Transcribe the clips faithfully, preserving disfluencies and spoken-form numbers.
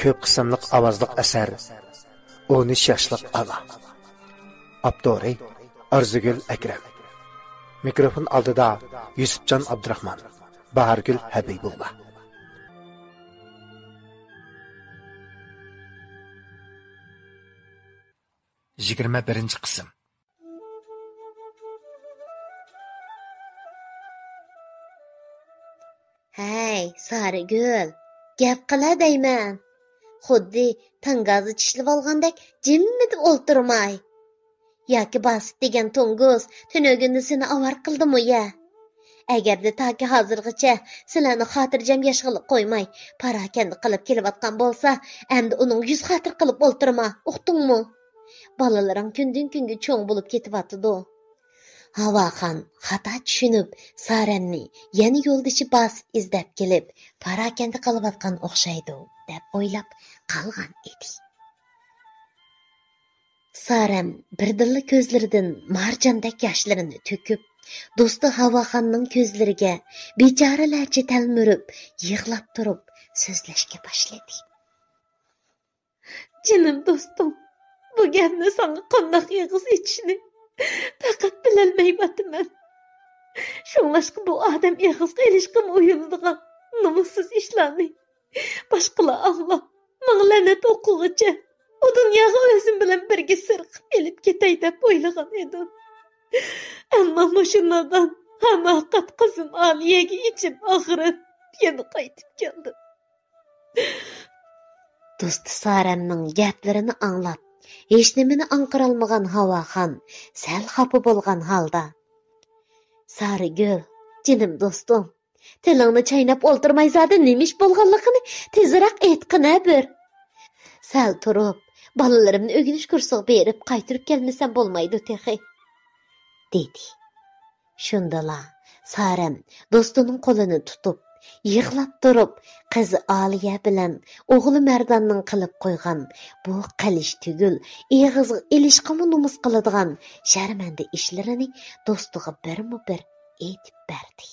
كۆپ قىسىملىق ئاۋازلىق ئەسەر، ئون ئۈچ ياشلىق ئانا. ئاپتورى ئارزۇگۈل ئەكرەم. مىكروفون ئالدىدا يۈسۈپجان ئابدۇراخمان، باھارگۈل ھەبىبۇللا. يىگىرمە بىرىنچى قىسىم. ھەي، سارىگۈل، گەپ قىلە دەيمەن. خۇددى تاڭگازدا چىشلىۋالغاندەك جىممىدە ئولتۇرماي. ياكى باسىت دېگەن توڭگۇز تۈنۈگۈندە سېنى ئاۋارە قىلدىمۇ يە؟ ئەگەردە تاكى ھازىرغىچە سىلەرنى خاتىرجەم ياشىغىلى قويماي، پاراكەندە قىلىپ كېلىۋاتقان بولسا، ئەمدى ئۇنىڭغا يۈز خاتىرە قىلىپ ئولتۇرما، ئۇقتۇڭمۇ؟ بالىلىرىڭ كۈندىن-كۈنگە چوڭ بولۇپ كېتىۋاتىدۇ. ھاۋاخان خاتا چۈشىنىپ، سارەمنى يەنە يولدىشى باسىت ئىزدەپ كېلىپ، پاراكەندە قىلىۋاتقان ئوخشايدۇ، دەپ ئويلاپ قالغان ئىدى. سارەم بىردىنلا كۆزلىرىدىن مارجاندەك ياشلىرىنى تۆكۈپ، دوستى ھاۋاخاننىڭ كۆزلىرىگە بىچارىلەرچە تەلمۈرۈپ، يىغلاپ تۇرۇپ سۆزلەشكە باشلىدى. جېنىم دوستۇم، بۇ گەپنى ساڭا قانداق ئېغىز ئېچىشنى پەقەت بىلەلمەيۋاتىمەن. شۇڭلاشقا بۇ ئادەم ئېغىزغا ئېلىشقىمۇ ئۇيىلىدىغان نومۇسسىز ئىشلارنى باشقىلار ئاڭلاپ، ماڭا لەنەت ئوقۇغىچە، ئۇ دۇنياغا ئۆزۈم بىلەن بىرگە سىرقىپ ئېلىپ كېتەي دەپ ئويلىغان ئىدىم. ئەمما مۇشۇ نادان، ھاماقەت قىزىم ئالىيەگە ئىچىم ئاغرىپ، يەنە قايتىپ كەلدىم. دوستى سارەمنىڭ گەپلىرىنى ئاڭلاپ، ھېچنېمىنى ئاڭقىرالمىغان ھاۋاخان سەل خاپا بولغان ھالدا، سارىگۈل، جېنىم دوستۇم، تىلىڭنى چايناپ ئولتۇرماي زادى نېمە ئىش بولغانلىقىنى تېزرەك ئېيتقىنە بىر. سەل تۇرۇپ، بالىلىرىمنى ئۆگىنىش كۇرسىغا بېرىپ قايتۇرۇپ كەلمىسەم بولمايدۇ تېخى، دېدى. شۇندىلا سارەم دوستىنىڭ قولىنى تۇتۇپ، يىغلاپ تۇرۇپ، قىزى ئالىيە بىلەن ئوغلى مەرداننىڭ قىلىپ قويغان بۇ قىلىش تۈگۈل، ئېغىزغا ئېلىشقىمۇ نومۇس قىلىدىغان شەرمەندە ئىشلىرىنى دوستىغا بىرمۇ بىر ئېيتىپ بەردى.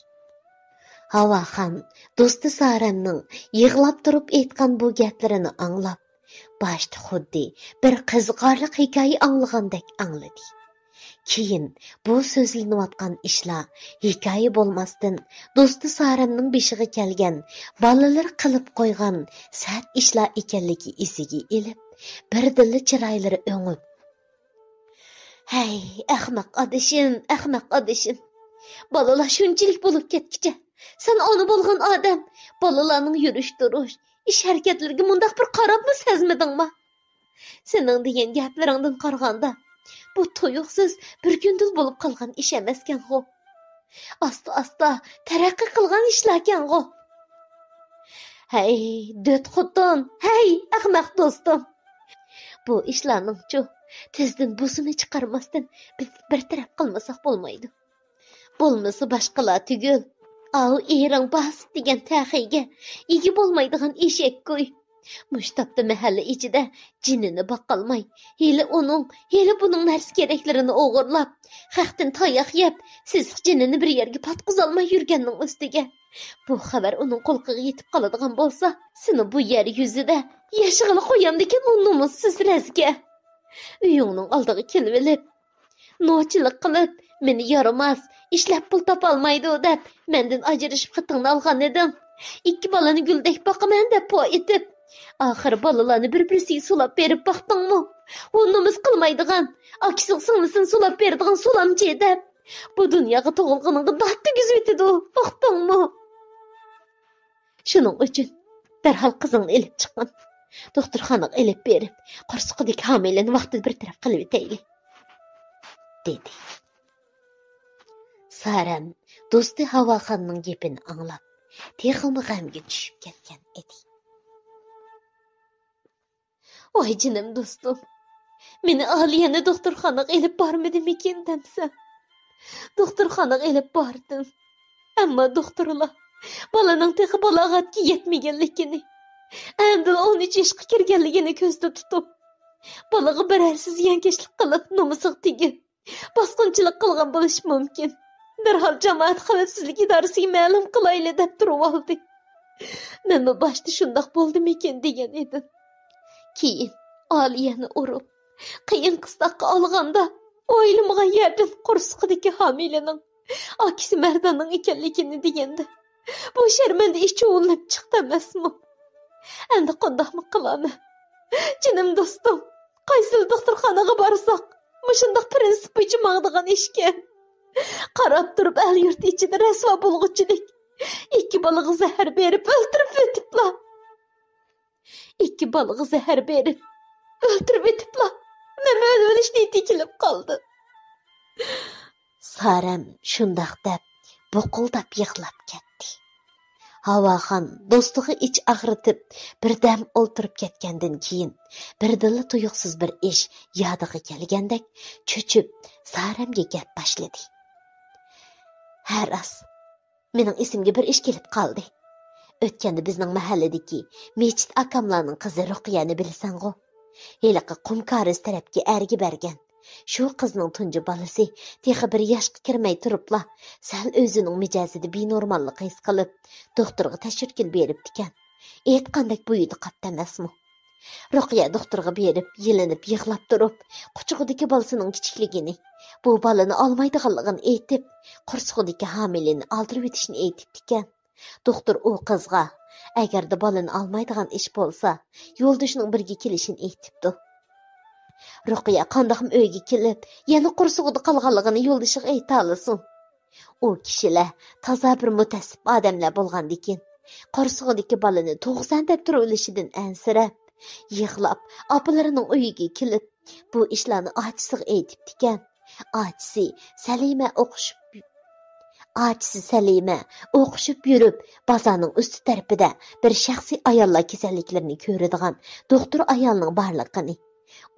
ھاۋاخان دوستى سارەمنىڭ يىغلاپ تۇرۇپ ئېيتقان بۇ گەپلىرىنى ئاڭلاپ، باشتا خۇددى بىر قىزىقارلىق ھېكايە ئاڭلىغاندەك ئاڭلىدى. كېيىن بۇ سۆزلىنىۋاتقان ئىشلار ھېكايە بولماستىن، دوستى سارەمنىڭ بېشىغا كەلگەن، بالىلىرى قىلىپ قويغان سەت ئىشلار ئىكەنلىكى ئېسىگە ئېلىپ، بىردىنلا چىرايلىرى ئۆڭۈپ، ھەي، ئەخمەق ئادىشىم، ئەخمەق ئادىشىم! بالىلار شۇنچىلىك بولۇپ كەتكۈچە، سەن ئانا بولغان ئادەم، بالىلارنىڭ يۈرۈش-تۇرۇش، ئىش-ھەرىكەتلىرىگە مۇنداق بىر قاراپمۇ سەزمىدىڭما؟ سېنىڭ دېگەن گەپلىرىڭدىن قارىغاندا، بۇ تۇيۇقسىز بىر كۈندىلا بولۇپ قالغان ئىش ئەمەسكەنغۇ. ئاستا-ئاستا تەرەققىي قىلغان ئىشلاركەنغۇ. ھەي، دۆت خوتۇن، ھەي، ئەخمەق دوستۇم! بۇ ئىشلارنىڭچۇ تېزدىن بۇسىنى چىقارماستىن بىز بىر تەرەپ قىلمىساق بولمايدۇ. بولمىسا باشقىلار تۈگۈل، ئاۋۇ ئېرىڭ باسىت دېگەن تەخىيگە ئىگە بولمايدىغان ئېشەككۇي. مۇشۇ تاپتا مەھەللە ئىچىدە جېنىنى باقالماي، ھېلى ئۇنىڭ، ھېلى بۇنىڭ نەرسە-كېرەكلىرىنى ئوغرىلاپ، خەقتىن تاياق يەپ، سېسىق جېنىنى بىر يەرگە پاتقۇزالماي يۈرگەننىڭ ئۈستىگە، بۇ خەۋەر ئۇنىڭ قۇلىقىغا يېتىپ قالىدىغان بولسا، سېنى بۇ يەر يۈزىدە ياشىغىلى قويامدىكىن، ئۇ نومۇسسىز لەزگە! ئۆيۈڭنىڭ ئالدىغا كېلىۋېلىپ، نوچىلىق قىلىپ، مېنى يارىماس، ئىشلەپ پۇل تاپالمايدۇ دەپ، مەندىن ئاجرىشىپ خېتىڭنى ئالغان ئىدىڭ. ئىككى بالىنى گۈلدەك باقىمەن دەپ پو ئېتىپ، ئاخىرى بالىلارنى بىر-بىرسىگە سولاپ بېرىپ باقتىڭمۇ؟ ئۇ نومۇس قىلمايدىغان، ئاكىسىغا سىڭلىسىنى سولاپ بېرىدىغان سولامچى دەپ، بۇ دۇنياغا تۇغۇلغىنىڭغا دات دېگۈزۈۋېتىدۇ، ئۇقتۇڭمۇ؟ شۇنىڭ ئۈچۈن دەرھال قىزىڭنى ئېلىپ چىققىن. دوختۇرخانىغا ئېلىپ بېرىپ، قورسىقىدىكى ھامىلىنى ۋاقتىدا بىر تەرەپ قىلىۋېتەيلى، دېدى. سارەم دوستى ھاۋاخاننىڭ گېپىنى ئاڭلاپ، تېخىمۇ غەمگە چۈشۈپ كەتكەن ئىدى. ۋاي جېنىم دوستۇم، مېنى ئالىيەنى دوختۇرخانىغا ئېلىپ بارمىدىمىكىن دەمسەن؟ دوختۇرخانىغا ئېلىپ باردىم. ئەمما دوختۇرلار بالىنىڭ تېخى بالاغەتكە يەتمىگەنلىكىنى، ئەمدىلا ئون ئۈچ ياشقا كىرگەنلىكىنى كۆزدە تۇتۇپ، بالىغا بىرەرسى زىيانكەشلىك قىلىپ، نومۇسىغا تېگىپ، باسقۇنچىلىق قىلغان بولۇشى مۇمكىن. دەرھال جامائەت خەۋپسىزلىك ئىدارىسىگە مەلۇم قىلايلى، دەپ تۇرۇۋالدى. مەنمۇ باشتا شۇنداق بولدىمىكىن دېگەن ئىدىم. كېيىن ئالىيەنى ئۇرۇپ، قىيىن قىستاققا ئالغاندا، ئويلىمىغان يەردىن قورسىقىدىكى ھامىلىنىڭ ئاكىسى مەرداننىڭ ئىكەنلىكىنى دېگەندە، بۇ شەرمەندە ئىش چۇۋۇللىنىپ چىقتى ئەمەسمۇ؟ ئەمدى قانداقمۇ قىلارمەن؟ جېنىم دوستۇم، قايسىلا دوختۇرخانىغا بارساق، مۇشۇنداق پىرىنسىپ بويىچە ماڭىدىغان ئىشكەن. قاراپ تۇرۇپ ئەل-يۇرت ئىچىدە رەسۋا بولغۇچىلىك. ئىككى بالىغا زەھەر بېرىپ ئۆلتۈرۈپ ئۆتۈپلا. ئىككى بالىغا زەھەر بېرىپ ئۆلتۈرۈپ ئۆتۈپلا، مەنمۇ ئۆلۈۋېلىش نىيىتى كېلىپ قالدى. سارەم شۇنداق دەپ، بۇقۇلداپ يىغلاپ كەتتى. ھاۋاخان دوستىغا ئىچ ئاغرىتىپ، بىردەم ئولتۇرۇپ كەتكەندىن كېيىن، بىردىنلا تۇيۇقسىز بىر ئىش يادىغا كەلگەندەك، چۆچۈپ سارەمگە گەپ باشلىدى. ھە راست، مېنىڭ ئېسىمگە بىر ئىش كېلىپ قالدى. ئۆتكەندە بىزنىڭ مەھەللىدىكى مىجىت ئاكاملارنىڭ قىزى رۇقىيەنى بىلىسەنغۇ؟ ھېلىقى قۇم كارىز تەرەپكە ئەرگە بەرگەن. شۇ قىزنىڭ تۇنجى بالىسى تېخى بىر ياشقا كىرمەي تۇرۇپلا، سەل ئۆزىنىڭ مىجەزىدە بىنورماللىق ھېس قىلىپ، دوختۇرغا تەشۋىقكە بېرىپتىكەن. ئېيتقاندەك بويىدا قاپتۇ ئەمەسمۇ؟ رۇقىيە دوختۇرغا بېرىپ، يېلىنىپ يىغلاپ تۇرۇپ، قۇچىقىدىكى بالىسىنىڭ كىچىكلىكىنى، بۇ بالىنى ئالمايدىغانلىقىنى ئېيتىپ، قورسىقىدىكى ھامىلىنى ئالدۇرۇۋېتىشنى ئېيتىپتىكەن. دوختۇر ئۇ قىزغا، ئەگەردە بالىنى ئالمايدىغان ئىش بولسا، يولدىشىنىڭ بىرگە كېلىشىنى ئېيتىپتۇ. رۇقىيە قانداقمۇ ئۆيگە كېلىپ، يەنە قورسىقىدا قالغانلىقىنى يولدىشىغا ئېيتالىسۇن؟ ئۇ كىشىلەر تازا بىر مۇتەئەسسىپ ئادەملەر بولغاندىكىن، قورسىقىدىكى بالىنى تۇغىسەن دەپ تۇرۇۋېلىشىدىن ئەنسىرەپ، يىغلاپ، ئاپىلىرىنىڭ ئۆيىگە كېلىپ، بۇ ئىشلارنى ئاچىسىغا ئېيتىپتىكەن. ئاچىسى سەلىمە ئوقۇشۇپ، ئاچىسى سەلىمە ئوقۇشۇپ يۈرۈپ، بازارنىڭ ئۈستى تەرىپىدە بىر شەخسىي ئاياللار كېسەللىكلىرىنى كۆرىدىغان دوختۇر ئايالنىڭ بارلىقىنى،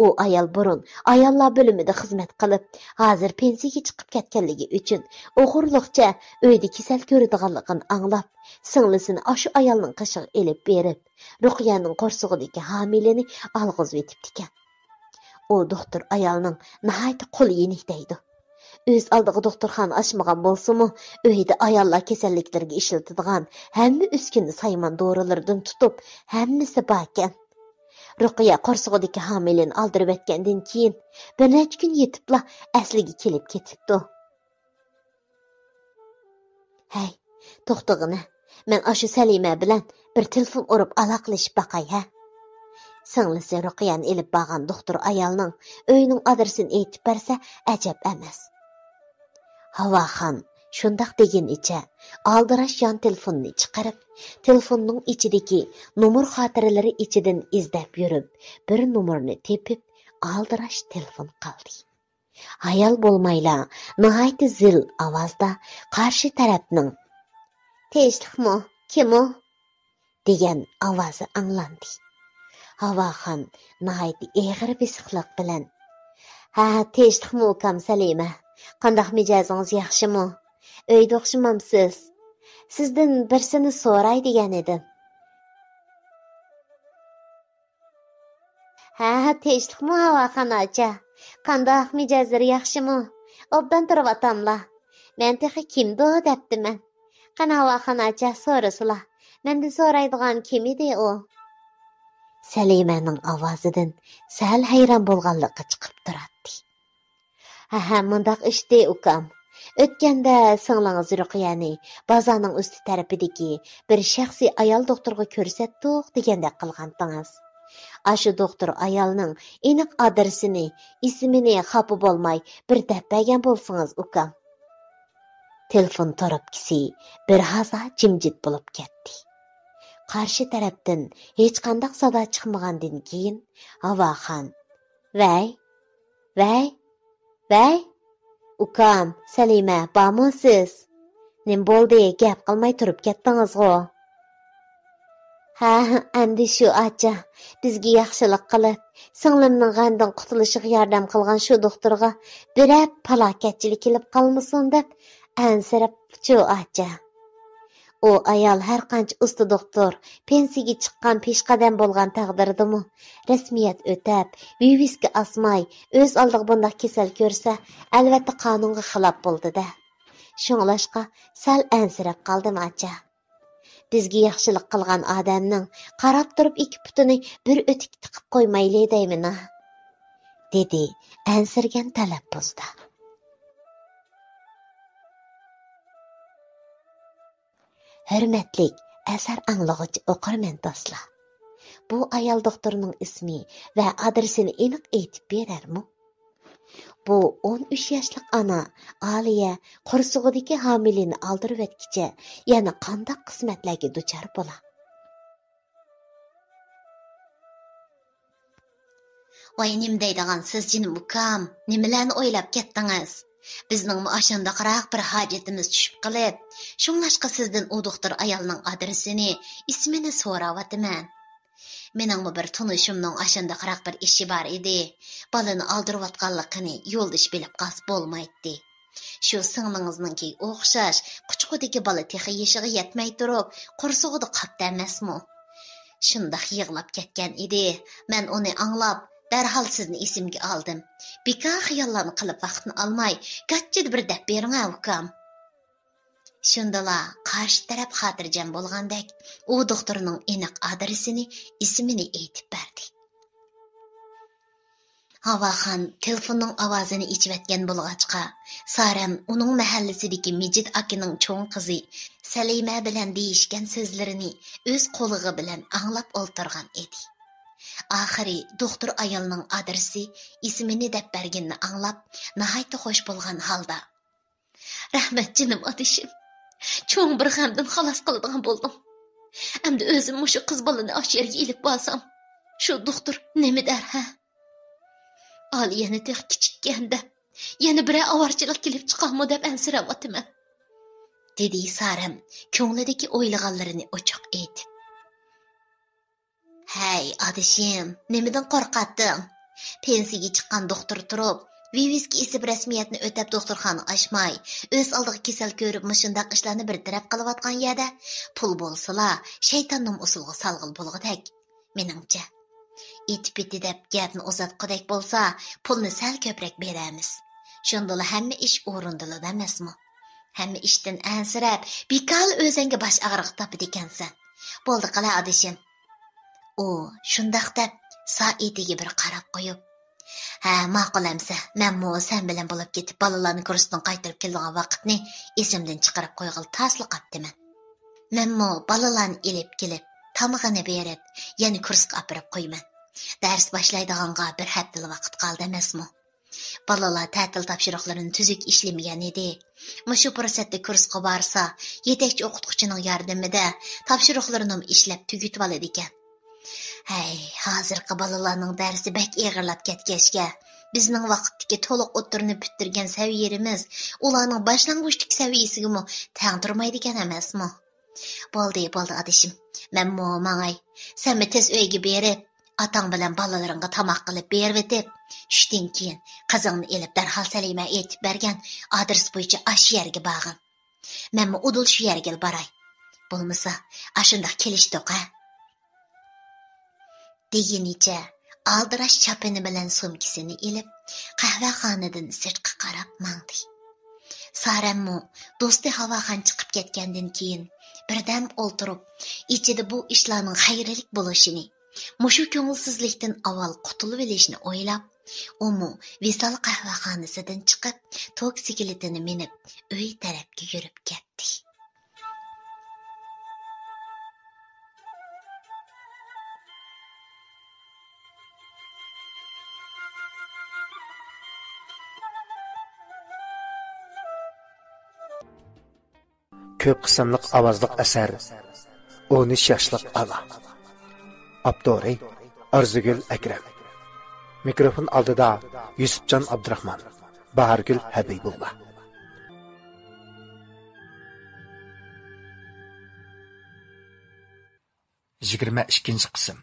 ئۇ ئايال بۇرۇن ئاياللار بۆلۈمىدە خىزمەت قىلىپ، ھازىر پېنسىيەگە چىقىپ كەتكەنلىكى ئۈچۈن، ئوغرىلىقچە ئۆيدە كېسەل كۆرىدىغانلىقىنى ئاڭلاپ، سىڭلىسىنى ئاشۇ ئايالنىڭ قېشىغا ئېلىپ بېرىپ، رۇقىيەنىڭ قورسىقىدىكى ھامىلىنى ئالغۇزۇۋېتىپتىكەن. ئۇ دوختۇر ئايالنىڭ ناھايىتى قولى يېنىك دەيدۇ. ئۆز ئالدىغا دوختۇرخانا ئاچمىغان بولسىمۇ، ئۆيدە ئاياللار كېسەللىكلىرىگە ئىشلىتىدىغان ھەممە ئۈسكۈنە سايمان دورىلىرىدىن تۇتۇپ، ھەممىسى باركەن. رۇقىيە قورسىقىدىكى ھامىلىنى ئالدۇرۇۋەتكەندىن كېيىن، بىر نەچچە كۈن يېتىپلا ئەسلىگە كېلىپ كېتىپتۇ. ھەي، توختىغىنە، مەن ئاشۇ سەلىمە بىلەن بىر تېلېفون ئۇرۇپ ئالاقىلىشىپ باقاي ھە. سىڭلىسى رۇقىيەنى ئېلىپ بارغان دوختۇر ئايالنىڭ ئۆيىنىڭ ئادرېسىنى ئېيتىپ بەرسە ئەجەب ئەمەس. ھاۋاخان شۇنداق دېگىنىچە ئالدىراش يان تېلېفوننى چىقىرىپ، تېلېفوننىڭ ئىچىدىكى نومۇر خاتىرىلىرى ئىچىدىن ئىزدەپ يۈرۈپ، بىر نومۇرنى تېپىپ، ئالدىراش تېلېفون قىلدى. ھايال بولمايلا ناھايىتى زىل ئاۋازدا قارشى تەرەپنىڭ «تىنچلىقمۇ؟ كىم ئۇ؟» دېگەن ئاۋازى ئاڭلاندى. ھاۋاخان ناھايىتى ئېغىر بېسىقلىق بىلەن: «ھە، تىنچلىقمۇ ئۇكام سەلىمە؟ قانداق مىجەزىڭىز، ياخشىمۇ؟ ئۆيدە ئوخشىمامسىز؟ سىزدىن بىرسىنى سوراي دېگەن ئىدىم.» ھە، تىنچلىقمۇ ھاۋاخان ئاچا؟ قانداق، مىجەزلىرى ياخشىمۇ؟ ئوبدان تۇرۇۋاتاملا؟ مەن تېخى كىمدۇ دەپتىمەن. قېنى، ھاۋاخان ئاچا سورىسىلا، مەندىن سورايدىغان كىم ئىدى ئۇ؟ سەلىمەنىڭ ئاۋازىدىن سەل ھەيران بولغانلىقى چىقىپ تۇراتتى. ھەھە، مۇنداق ئىشتى، ئۇكام. ئۆتكەندە سىڭلىڭىز رۇقىيەنى بازارنىڭ ئۈستى تەرىپىدىكى بىر شەخسىي ئايال دوختۇرغا كۆرسەتتۇق دېگەندەك قىلغانتىڭىز. ئاشۇ دوختۇر ئايالنىڭ ئېنىق ئادرېسىنى، ئىسمىنى خاپا بولماي بىر دەپ بەرگەن بولسىڭىز، ئۇكام. تېلېفون تۇرۇپكىسى بىر ھازا جىمجىت بولۇپ كەتتى. قارشى تەرەپتىن ھېچقانداق سادا چىقمىغاندىن كېيىن، ھاۋاخان: «ۋەي، ۋەي، ۋەي، ئۇكام، سەلىمە، بارمۇ سىز؟ نېمە بولدى، گەپ قىلماي تۇرۇپ كەتتىڭىزغۇ؟» «ھە، ئەمدى شۇ ئاچا، بىزگە ياخشىلىق قىلىپ، سىڭلىمنىڭ غەمدىن قۇتۇلۇشىغا ياردەم قىلغان شۇ دوختۇرغا بىرەر پالاكەتچىلىك كېلىپ قالمىسۇن دەپ ئەنسىرەپچۇ ئاچا.» ئۇ ئايال ھەرقانچە ئۇستا دوختۇر، پېنسىيەگە چىققان پېشقەدەم بولغان تەقدىردىمۇ، رەسمىيەت ئۆتەپ، ۋىۋىسكا ئاسماي، ئۆز ئالدىغا بۇنداق كېسەل كۆرسە، ئەلۋەتتە قانۇنغا خىلاپ بولىدۇ-دە. شۇڭلاشقا سەل ئەنسىرەپ قالدىم، ئاچا. بىزگە ياخشىلىق قىلغان ئادەمنىڭ قاراپ تۇرۇپ ئىككى پۇتىنى بىر ئۆتۈككە تىقىپ قويمايلى دەيمىنا؟» دېدى ئەنسىرىگەن تەلەپپۇزدا. ھۆرمەتلىك ئەسەر ئاڭلىغۇچى ئوقۇرمەن دوستلار! بۇ ئايال دوختۇرنىڭ ئىسمى ۋە ئادرېسىنى ئېنىق ئېيتىپ بېرەرمۇ؟ بۇ ئون ئۈچ ياشلىق ئانا ئالىيە قورسىقىدىكى ھامىلىنى ئالدۇرۇۋەتكىچە يەنە قانداق قىسمەتلەرگە دۇچار بولا؟ ۋاي، نېمە دەيدىغانسىز جېنىم ئۇكام، نېمىلەرنى ئويلاپ كەتتىڭىز؟ بىزنىڭمۇ ئاشۇنداقراق بىر ھاجىتىمىز چۈشۈپ قېلىپ، شۇڭلاشقا سىزدىن ئۇ دوختۇر ئايالنىڭ ئادرېسىنى، ئىسمىنى سوراۋاتىمەن. مېنىڭمۇ بىر تونۇشۇمنىڭ ئاشۇنداقراق بىر ئىشى بار ئىدى. بالىنى ئالدۇرۇۋاتقانلىقىنى يولدىشى بىلىپ قالسا بولمايتتى. شۇ سىڭلىڭىزنىڭكىگە ئوخشاش، قۇچىقىدىكى بالا تېخى يېشىغا يەتمەي تۇرۇپ، قورسىقىدا قاپتۇ ئەمەسمۇ؟ شۇنداق يىغلاپ كەتكەن ئىدى. مەن ئۇنى ئاڭلاپ، دەرھال سىزنى ئېسىمگە ئالدىم. بىكار خىياللارنى قىلىپ ۋاقىتنى ئالماي، گاچچىدە بىر دەپ بېرىڭە، ئۇكام. شۇندىلا قارشى تەرەپ خاتىرجەم بولغاندەك، ئۇ دوختۇرنىڭ ئېنىق ئادرېسىنى، ئىسمىنى ئېيتىپ بەردى. ھاۋاخان تېلېفوننىڭ ئاۋازىنى ئېچىۋەتكەن بولغاچقا، سارەم ئۇنىڭ مەھەللىسىدىكى مىجىت ئاكىنىڭ چوڭ قىزى سەلىمە بىلەن دېيىشكەن سۆزلىرىنى ئۆز قۇلىقى بىلەن ئاڭلاپ ئولتۇرغان ئىدى. ئاخىرى دوختۇر ئايالنىڭ ئادرېسى، ئىسمىنى دەپ بەرگىنىنى ئاڭلاپ، ناھايىتى خوش بولغان ھالدا، «رەھمەت جېنىم ئادىشىم. چوڭ بىر غەمدىن خالاس قىلىدىغان بولدۇم. ئەمدى ئۆزۈم مۇشۇ قىز بالىنى ئاشۇ يەرگە ئېلىپ بارسام، شۇ دوختۇر نېمە دەر ھە؟ ئالىيەنى تېخى كىچىككەن دەپ، يەنە بىرەر ئاۋارىچىلىق كېلىپ چىقارمۇ دەپ ئەنسىرەۋاتىمەن»، دېدى سارەم كۆڭلىدىكى ئويلىغانلىرىنى ئوچۇق ئېيتىپ. ھەي، ئادىشىم، نېمىدىن قورقاتتىڭ؟ پېنسىيىگە چىققان دوختۇر تۇرۇپ، ۋىۋىسكا ئېسىپ رەسمىيەتنى ئۆتەپ دوختۇرخانا ئاچماي، ئۆز ئالدىغا كېسەل كۆرۈپ مۇشۇنداق ئىشلارنى بىر تەرەپ قىلىۋاتقان يەردە پۇل بولسىلا، شەيتاننىمۇ ئۇسۇلغا سالغىلى بولغۇدەك، مېنىڭچە. ئېتى-پېتى دەپ گەپنى ئۇزارتقۇدەك بولسا، پۇلنى سەل كۆپرەك بېرەرمىز. شۇندىلا ھەممە ئىش ئورۇندىلا ئەمەسمۇ؟ ھەممە ئىشتىن ئەنسىرەپ، بىكارلا ئۆزۈڭگە باش ئاغرىقى تاپىدىكەنسەن. بولدى قىلە، ئادىشىم. ئۇ شۇنداق دەپ، سائىتىگە بىر قاراپ قويۇپ، ھە، ماقۇل ئەمسە، مەنمۇ سەن بىلەن بولۇپ كېتىپ، بالىلارنى كۇرستىن قايتۇرۇپ كېلىدىغان ۋاقىتنى ئېسىمدىن چىقىرىپ قويغىلى تاسلا قاپتىمەن. مەنمۇ بالىلارنى ئېلىپ كېلىپ، تامىقىنى بېرىپ، يەنە كۇرسقا ئاپىرىپ قويىمەن. دەرس باشلايدىغانغا بىر ھەپتىلا ۋاقىت قالدى ئەمەسمۇ؟ بالىلار تەتىل تاپشۇرۇقلىرىنى تۈزۈك ئىشلىمىگەن ئىدى. مۇشۇ پۇرسەتتە كۇرسقا بارسا، يېتەكچى ئوقۇتقۇچىنىڭ ياردىمىدە تاپشۇرۇقلىرىنىمۇ ئىشلەپ تۈگىتىۋالىدىكەن. ھەي، ھازىرقى بالىلارنىڭ دەرسى بەك ئېغىرلاپ كەتكەچكە، بىزنىڭ ۋاقىتتىكى تولۇق ئوتتۇرىنى پۈتتۈرگەن سەۋىيەمىز ئۇلارنىڭ باشلانغۇچتىكى سەۋىيەسىگىمۇ تەڭ تۇرمايدىكەن ئەمەسمۇ؟ بولدى، بولدى، ئادىشىم. مەنمۇ ماڭاي. سەنمۇ تېز ئۆيگە بېرىپ، ئاتاڭ بىلەن بالىلىرىڭغا تاماق قىلىپ بېرىۋېتىپ، چۈشتىن كېيىن قىزىڭنى ئېلىپ، دەرھال سەلىمە ئېيتىپ بەرگەن ئادرېس بويىچە ئاشۇ يەرگە بارغىن. مەنمۇ ئۇدۇل شۇ يەرگىلا باراي. بولمىسا، ئاشۇنداق كېلىشتۇق ھە؟ دېگىنىچە ئالدىراش چاپىنى بىلەن سومكىسىنى ئېلىپ، قەھۋەخانىدىن سىرتقا قاراپ ماڭدى. سارەممۇ دوستى ھاۋاخان چىقىپ كەتكەندىن كېيىن بىردەم ئولتۇرۇپ، ئىچىدە بۇ ئىشلارنىڭ خەيرلىك بولۇشىنى، مۇشۇ كۆڭۈلسىزلىكتىن ئاۋۋال قۇتۇلۇۋېلىشنى ئويلاپ، ئۇمۇ ۋىسال قەھۋەخانىسىدىن چىقىپ، توكسىكلىتىنى مىنىپ، ئۆي تەرەپكە يۈرۈپ كەتتى. كۆپ قىسىملىق ئاۋازلىق ئەسەر، ئون ئۈچ ياشلىق ئانا. ئاپتورى ئارزۇگۈل ئەكرەم. مىكروفون ئالدىدا يۈسۈپجان ئابدۇراخمان، باھارگۈل ھەبىبۇللا. يىگىرمە ئىككىنچى قىسىم.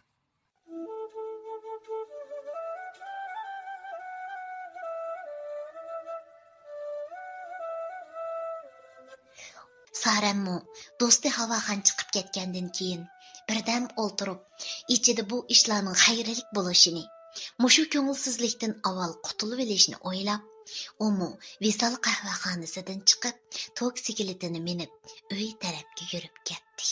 سارەممۇ دوستى ھاۋاخان چىقىپ كەتكەندىن كېيىن بىردەم ئولتۇرۇپ، ئىچىدە بۇ ئىشلارنىڭ خەيرلىك بولۇشىنى، مۇشۇ كۆڭۈلسىزلىكتىن ئاۋۋال قۇتۇلۇۋېلىشنى ئويلاپ، ئۇمۇ ۋىسال قەھۋەخانىسىدىن چىقىپ، توكسىكلىتىنى مىنىپ، ئۆي تەرەپكە يۈرۈپ كەتتى.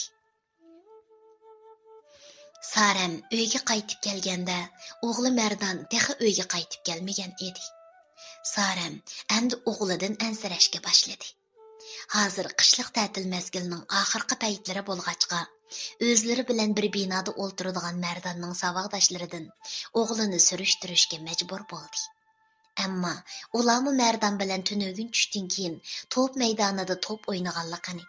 سارەم ئۆيگە قايتىپ كەلگەندە، ئوغلى مەردان تېخى ئۆيگە قايتىپ كەلمىگەن ئىدى. سارەم ئەمدى ئوغلىدىن ئەنسىرەشكە باشلىدى. ھازىر قىشلىق تەتىل مەزگىلىنىڭ ئاخىرقى پەيتلىرى بولغاچقا، ئۆزلىرى بىلەن بىر بىنادا ئولتۇرىدىغان مەرداننىڭ ساۋاقداشلىرىدىن ئوغلىنى سۈرۈشتۈرۈشكە مەجبۇر بولدى. ئەمما ئۇلارمۇ مەردان بىلەن تۈنۈگۈن چۈشتىن كېيىن توپ مەيدانىدا توپ ئوينىغانلىقىنى،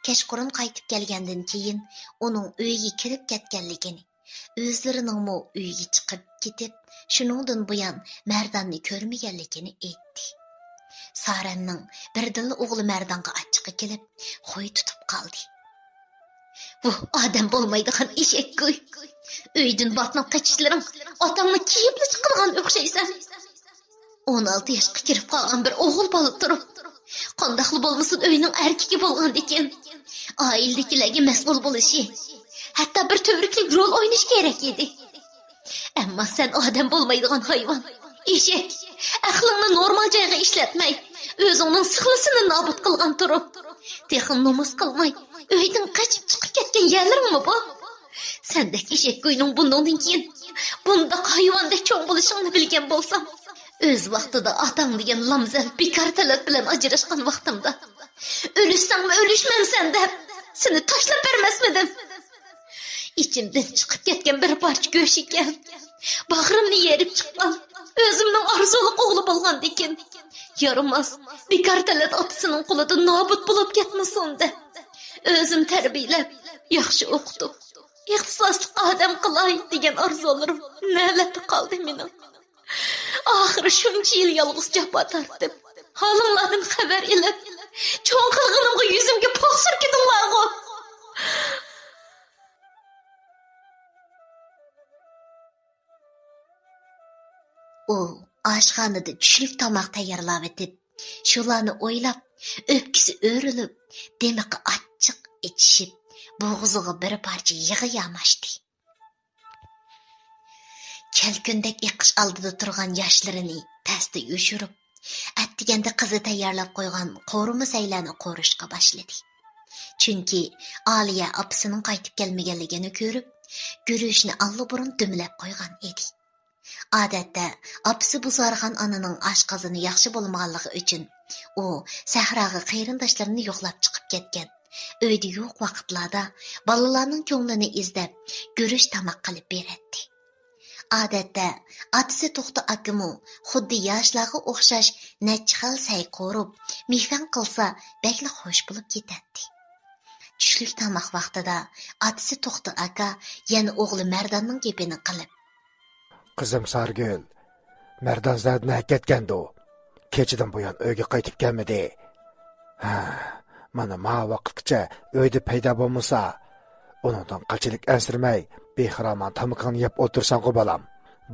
كەچقۇرۇن قايتىپ كەلگەندىن كېيىن ئۇنىڭ ئۆيىگە كىرىپ كەتكەنلىكىنى، ئۆزلىرىنىڭمۇ ئۆيگە چىقىپ كېتىپ، شۇنىڭدىن بۇيان مەرداننى كۆرمىگەنلىكىنى ئېيتتى. سارەمنىڭ بىردىنلا ئوغلى مەردانغا ئاچچىقى كېلىپ، خۇي تۇتۇپ قالدى. ۋۇھ، ئادەم بولمايدىغان ئېشەكگۇي! ئۆيدىن باتنىڭ قېچىشلىرىڭ ئاتاڭنى كىيىپلا چىقىدىغان ئوخشايسەن. ئون ئالتە ياشقا كىرىپ قالغان بىر ئوغۇل بالا تۇرۇپ، قانداقلا بولمىسۇن ئۆينىڭ ئەركىكى بولغاندىكىن، ئائىلىدىكىلەرگە مەسئۇل بولۇشى، ھەتتا بىر تۈۋرۈكلۈك رول ئوينىشى كېرەك ئىدى. ئەمما سەن ئادەم بولمايدىغان ھايۋان، ئېشەك، ئەقلىڭنى نورمال جايغا ئىشلەتمەي، ئۆزۈڭنىڭ سىخلىسىنى نابۇت قىلغان تۇرۇپ، تېخى نومۇس قىلماي، ئۆيدىن قېچىپ چىقىپ كەتكەن يەرلىرىڭمۇ بۇ؟ سەندەك ئېشەكگۇينىڭ بۇندىن كېيىن بۇنداق ھايۋاندەك چوڭ بولۇشۇڭنى بىلگەن بولسام، ئۆز ۋاقتىدا ئاتاڭ دېگەن لامزەل بىكار تەلەت بىلەن ئاجراشقان ۋاقتىمدا، ئۆلۈشسەڭمۇ ئۆلۈشمەمسەن دەپ، سېنى تاشلاپ بەرمەسمىدىم؟ ئىچىمدىن چىقىپ كەتكەن بىر پارچە گۆش ئىكەن. باغرىمنى يېرىپ چىققان، ئۆزۈمنىڭ ئارزۇلۇق ئوغلى بولغاندىكىن، يارىماس، بىكار تەلەت ئاتىسىنىڭ قولىدا نابۇت بولۇپ كەتمىسۇن دەپ، ئۆزۈم تەربىيەلەپ، ياخشى ئوقۇتۇپ، ئىختىساسلىق ئادەم قىلاي دېگەن ئارزۇلىرىم نەلەردە قالدى مېنىڭ؟ ئاخىرى شۇنچە يىل يالغۇز جاپا تارتىپ، ھالىڭلاردىن خەۋەر ئېلىپ، چوڭ قىلغىنىمغا يۈزۈمگە پوق سۈركىدىڭلارغۇ! ئۇ ئاشخانىدا چۈشلۈك تاماق تەييارلاۋېتىپ، شۇلارنى ئويلاپ، ئۆپكىسى ئۆرۈلۈپ، دىمىقى ئاچچىق ئېچىشىپ، بوغۇزىغا بىر پارچە يىغا ياماشتى. كەلكۈندەك ئېقىش ئالدىدا تۇرغان ياشلىرىنى تەستە يوشۇرۇپ، ئەتىگەندە قىزى تەييارلاپ قويغان قورۇما سەيلەرنى قورۇشقا باشلىدى. چۈنكى ئالىيە ئاپىسىنىڭ قايتىپ كەلمىگەنلىكىنى كۆرۈپ، گۈرۈچنى ئاللىبۇرۇن دۈملەپ قويغان ئىدى. ئادەتتە ئاپىسى بۇزارخان ئانىنىڭ ئاشقازىنى ياخشى بولمىغانلىقى ئۈچۈن، ئۇ سەھراغا قېرىنداشلىرىنى يوقلاپ چىقىپ كەتكەن. ئۆيدە يوق ۋاقىتلاردا بالىلارنىڭ كۆڭلىنى ئىزدەپ، گۈرۈچ تاماق قىلىپ بېرەتتى. ئادەتتە ئاتىسى توختى ئاكىمۇ خۇددى ياشلارغا ئوخشاش نەچچە خىل سەي قورۇپ، مېھمان قىلسا بەكلا خۇش بولۇپ كېتەتتى. چۈشلۈك تاماق ۋاقتىدا ئاتىسى توختى ئاكا يەنە ئوغلى مەرداننىڭ گېپىنى قىلىپ، قىزىم سارىگۈل، مەردان زادىن ئەكەتكەندۇ؟ كېچىدىن بۇيان ئۆيگە قايتىپ كەلمىدى. ھە، مانا ما ۋاقىتقىچە ئۆيدە پەيدا بولمىسا، ئۇنىڭدىن قانچىلىك ئەنسىرىمەي، بىخىرامان تامىقىڭنى يەپ ئولتۇرساڭغۇ بالام.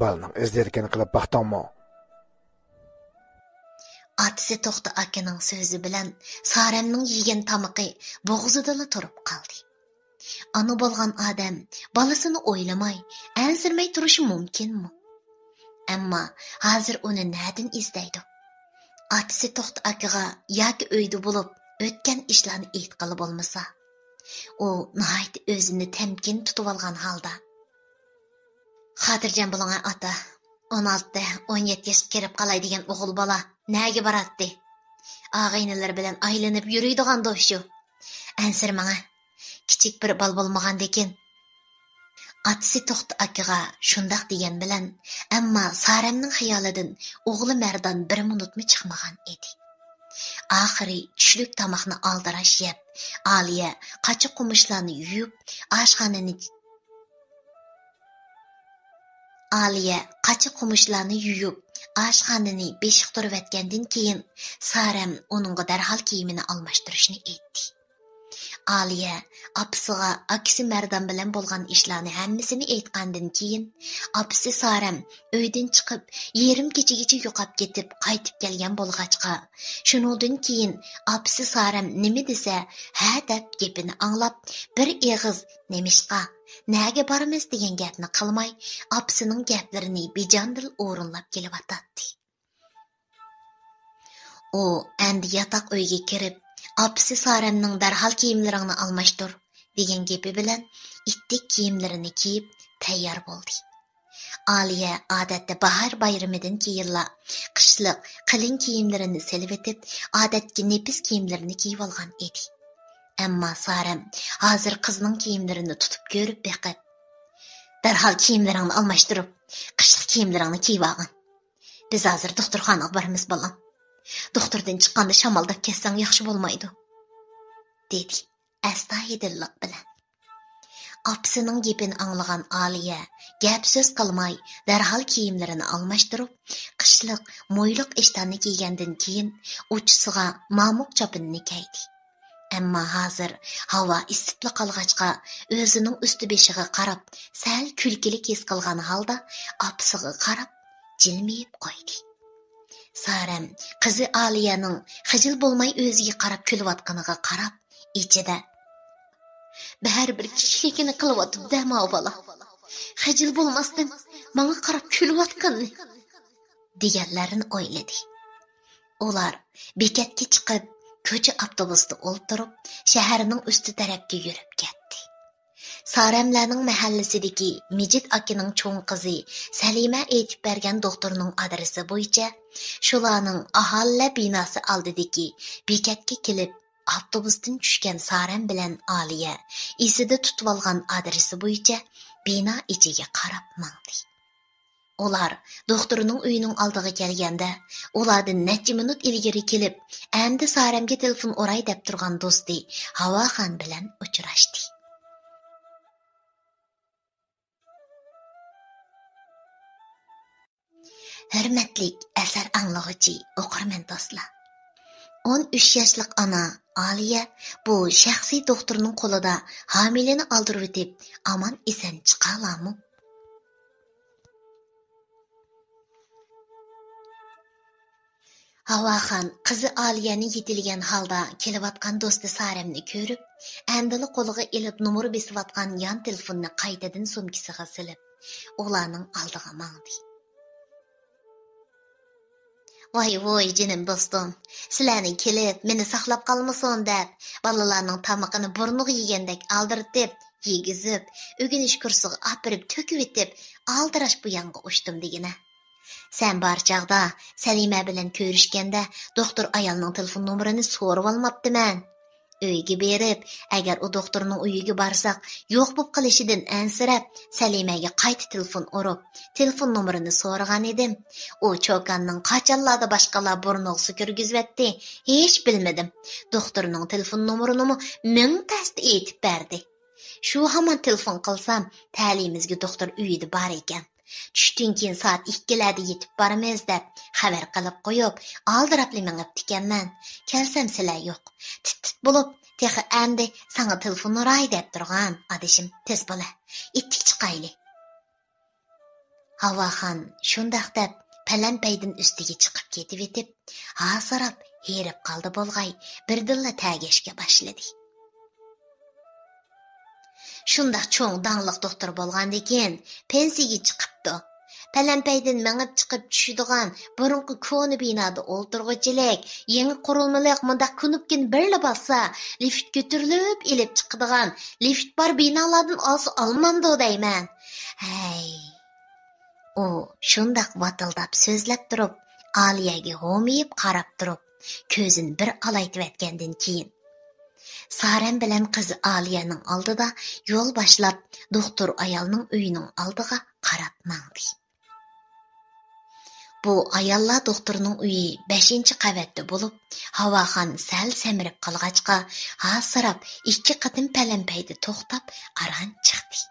بالىنىڭ ئىز دېرىكىنى قىلىپ باقتىڭمۇ؟ ئاتىسى توختى ئاكىنىڭ سۆزى بىلەن سارەمنىڭ يېگەن تامىقى بوغۇزىدىلا تۇرۇپ قالدى. ئانا بولغان ئادەم بالىسىنى ئويلىماي، ئەنسىرىمەي تۇرۇشى مۇمكىنمۇ؟ ئەمما ھازىر ئۇنى نەدىن ئىزدەيدۇ؟ ئاتىسى توختى ئاكىغا ياكى ئۆيدە بولۇپ ئۆتكەن ئىشلارنى ئېيتقىلى بولمىسا؟ ئۇ ناھايىتى ئۆزىنى تەمكىن تۇتۇۋالغان ھالدا، خاتىرجەم بولۇڭ ئاتا، ئون ئالتە، ئون يەتتە ياشقا كىرىپ قالاي دېگەن ئوغۇل بالا نەگە باراتتى؟ ئاغىنىلىرى بىلەن ئايلىنىپ يۈرىدىغاندۇ شۇ. ئەنسىرىمەڭە، كىچىك بىر بال بولمىغاندىكىن. ئاتىسى توختى ئاكىغا شۇنداق دېگەن بىلەن، ئەمما سارەمنىڭ خىيالىدىن ئوغلى مەردان بىر مىنۇتمۇ چىقمىغان ئىدى. ئاخىرى چۈشلۈك تاماقنى ئالدىراش يەپ، ئالىيە قاچا قومۇچلارنى يۇيۇپ، ئاشخانىنى ئالىيە قاچا قومۇچلارنى يۇيۇپ، ئاشخانىنى بېشىقتۇرۇۋەتكەندىن كېيىن، سارەم ئۇنىڭغا دەرھال كىيىمىنى ئالماشتۇرۇشنى ئېيتتى. ئالىيە ئاپىسىغا ئاكىسى مەردان بىلەن بولغان ئىشلارنى ھەممىسىنى ئېيتقاندىن كېيىن، ئاپىسى سارەم ئۆيدىن چىقىپ، يېرىم كېچىگىچە يوقاپ كېتىپ، قايتىپ كەلگەن بولغاچقا، شۇنىڭدىن كېيىن ئاپىسى سارەم نېمە دېسە، ھە دەپ گېپىنى ئاڭلاپ، بىر ئېغىز نېمىشقا، نەگە بارىمىز دېگەن گەپنى قىلماي، ئاپىسىنىڭ گەپلىرىنى بىجاندىل ئورۇنلاپ كېلىۋاتاتتى. ئۇ ئەمدى ياتاق ئۆيگە كىرىپ، ئاپىسى سارەمنىڭ «دەرھال كىيىملىرىڭنى ئالماشتۇر» دېگەن گېپى بىلەن ئىتتىك كىيىملىرىنى كىيىپ، تەييار بولدى. ئالىيە ئادەتتە باھار بايرىمىدىن كېيىنلا قىشلىق قېلىن كىيىملىرىنى سېلىۋېتىپ، ئادەتتىكى نېپىز كىيىملىرىنى كىيىۋالغان ئىدى. ئەمما سارەم ھازىر قىزنىڭ كىيىملىرىنى تۇتۇپ كۆرۈپ بېقىپ، «دەرھال كىيىملىرىڭنى ئالماشتۇرۇپ، قىشلىق كىيىملىرىڭنى كىيىۋالغىن. بىز ھازىر دوختۇرخانىغا بارىمىز، بالام. دوختۇردىن چىققاندا شامالداپ كەتسەڭ ياخشى بولمايدۇ»، دېدى ئەستايىدىللىق بىلەن. ئاپىسىنىڭ گېپىنى ئاڭلىغان ئالىيە گەپ-سۆز قىلماي، دەرھال كىيىملىرىنى ئالماشتۇرۇپ، قىشلىق مويلۇق ئىشتاننى كىيگەندىن كېيىن، ئۇچىسىغا مامۇق چاپىنىنى كىيدى. ئەمما ھازىر ھاۋا ئىسسىپلا قالغاچقا، ئۆزىنىڭ ئۈستى-بېشىغا قاراپ، سەل كۈلكىلىك ھېس قىلغان ھالدا ئاپىسىغا قاراپ جىلمىيىپ قويدى. سارەم قىزى ئالىيەنىڭ خىجىل بولماي ئۆزىگە قاراپ كۈلۈۋاتقىنىغا قاراپ، ئىچىدە، «بەرىبىر كىچىكلىكىنى قىلىۋاتىدۇ-دە ماۋۇ بالا. خىجىل بولماستىن ماڭا قاراپ كۈلۈۋاتقىنىنى» دېگەنلەرنى ئويلىدى. ئۇلار بېكەتكە چىقىپ، كوچا ئاپتوبۇسىدا ئولتۇرۇپ، شەھەرنىڭ ئۈستى تەرەپكە يۈرۈپ كەتتى. سارەملەرنىڭ مەھەللىسىدىكى مىجىت ئاكىنىڭ چوڭ قىزى سەلىمە ئېيتىپ بەرگەن دوختۇرنىڭ ئادرېسى بويىچە شۇلارنىڭ ئاھالىلەر بىناسى ئالدىدىكى بېكەتكە كېلىپ، ئاپتوبۇستىن چۈشكەن سارەم بىلەن ئالىيە ئېسىدە تۇتۇۋالغان ئادرېسى بويىچە بىنا ئىچىگە قاراپ ماڭدى. ئۇلار دوختۇرنىڭ ئۆيىنىڭ ئالدىغا كەلگەندە، ئۇلاردىن نەچچە مىنۇت ئىلگىرى كېلىپ، ئەمدى سارەمگە تېلېفون ئۇراي دەپ تۇرغان دوستى ھاۋاخان بىلەن ئۇچراشتى. ھۆرمەتلىك ئەسەر ئاڭلىغۇچى ئوقۇرمەن دوستلار! ئون ئۈچ ياشلىق ئانا ئالىيە بۇ شەخسىي دوختۇرنىڭ قولىدا ھامىلىنى ئالدۇرۇۋېتىپ، ئامان-ئېسەن چىقالارمۇ؟ ھاۋاخان قىزى ئالىيەنى يېتىلىگەن ھالدا كېلىۋاتقان دوستى سارەمنى كۆرۈپ، ئەمدىلا قولىغا ئېلىپ نومۇر بېسىۋاتقان يان تېلېفوننى قايتىدىن سومكىسىغا سېلىپ، ئۇلارنىڭ ئالدىغا ماڭدى. ۋاي ۋۇي جېنىم دوستۇم، سىلەرنى كېلىپ مېنى ساقلاپ قالمىسۇن دەپ، بالىلارنىڭ تامىقىنى بۇرنىغا يېگەندەك ئالدىرىتىپ، يېگۈزۈپ، ئۆگىنىش كۇرسىغا ئاپىرىپ تۆكۈۋېتىپ، ئالدىراش بۇ يانغا ئۇچتۇم دېگىنە. سەن بار چاغدا سەلىمە بىلەن كۆرۈشكەندە، دوختۇر ئايالنىڭ تېلېفون نومۇرىنى سورىۋالماپتىمەن. ئۆيگە بېرىپ، ئەگەر ئۇ دوختۇرنىڭ ئۆيىگە بارساق، يوق بولۇپ قېلىشىدىن ئەنسىرەپ، سەلىمەگە قايتا تېلېفون ئۇرۇپ، تېلېفون نومۇرىنى سورىغان ئىدىم. ئۇ چوكاننىڭ قاچانلاردا باشقىلار بۇرنىغا سۇ كىرگۈزۈۋەتتى، ھېچ بىلمىدىم. دوختۇرنىڭ تېلېفون نومۇرىنىمۇ مىڭ تەستە ئېيتىپ بەردى. شۇ ھامان تېلېفون قىلسام، تەلىيىمىزگە دوختۇر ئۆيىدە بار ئىكەن. چۈشتىن كېيىن سائەت ئىككىلەردە يېتىپ بارىمىز دەپ خەۋەر قىلىپ قويۇپ، ئالدىراپلا مېڭىپتىكەنمەن. كەلسەم سىلەر يوق. تىت-تىت بولۇپ، تېخى ئەمدى ساڭا تېلېفون ئۇراي دەپ تۇرغان ئادىشىم. تېز بولە، ئىتتىك چىقايلى. ھاۋاخان شۇنداق دەپ پەلەمپەيدىن ئۈستىگە چىقىپ كېتىۋېتىپ، ھاسىراپ، ھېرىپ قالدى بولغاي، بىردىنلا تەگەشكە باشلىدى. شۇنداق چوڭ داڭلىق دوختۇر بولغاندىكىن پېنسىيىگە چىقىپتۇ. پەلەمپەيدىن مېڭىپ چىقىپ چۈشىدىغان بۇرۇنقى كونا بىنادا ئولتۇرغۇچىلىك، يېڭى قۇرۇلمىلىق مۇنداق كۇنۇپكىنى بىرلا باسسا، لىفىت كۆتۈرۈلۈپ ئېلىپ چىقىدىغان لىفىت بار بىنالاردىن ئالسا ئالمامدۇ دەيمەن. ھەي! ئۇ شۇنداق ۋاتىلداپ سۆزلەپ تۇرۇپ، ئالىيەگە ھومىيىپ قاراپ تۇرۇپ، كۆزىنى بىر ئالايتىۋەتكەندىن كېيىن، سارەم بىلەن قىزى ئالىيەنىڭ ئالدىدا يول باشلاپ، دوختۇر ئايالنىڭ ئۆيىنىڭ ئالدىغا قاراپ ماڭدى. بۇ ئاياللار دوختۇرىنىڭ ئۆيى بەشىنچى قەۋەتتە بولۇپ، ھاۋاخان سەل سەمرىپ قالغاچقا، ھاسىراپ ئىككى قېتىم پەلەمپەيدە توختاپ، ئاران چىقتى.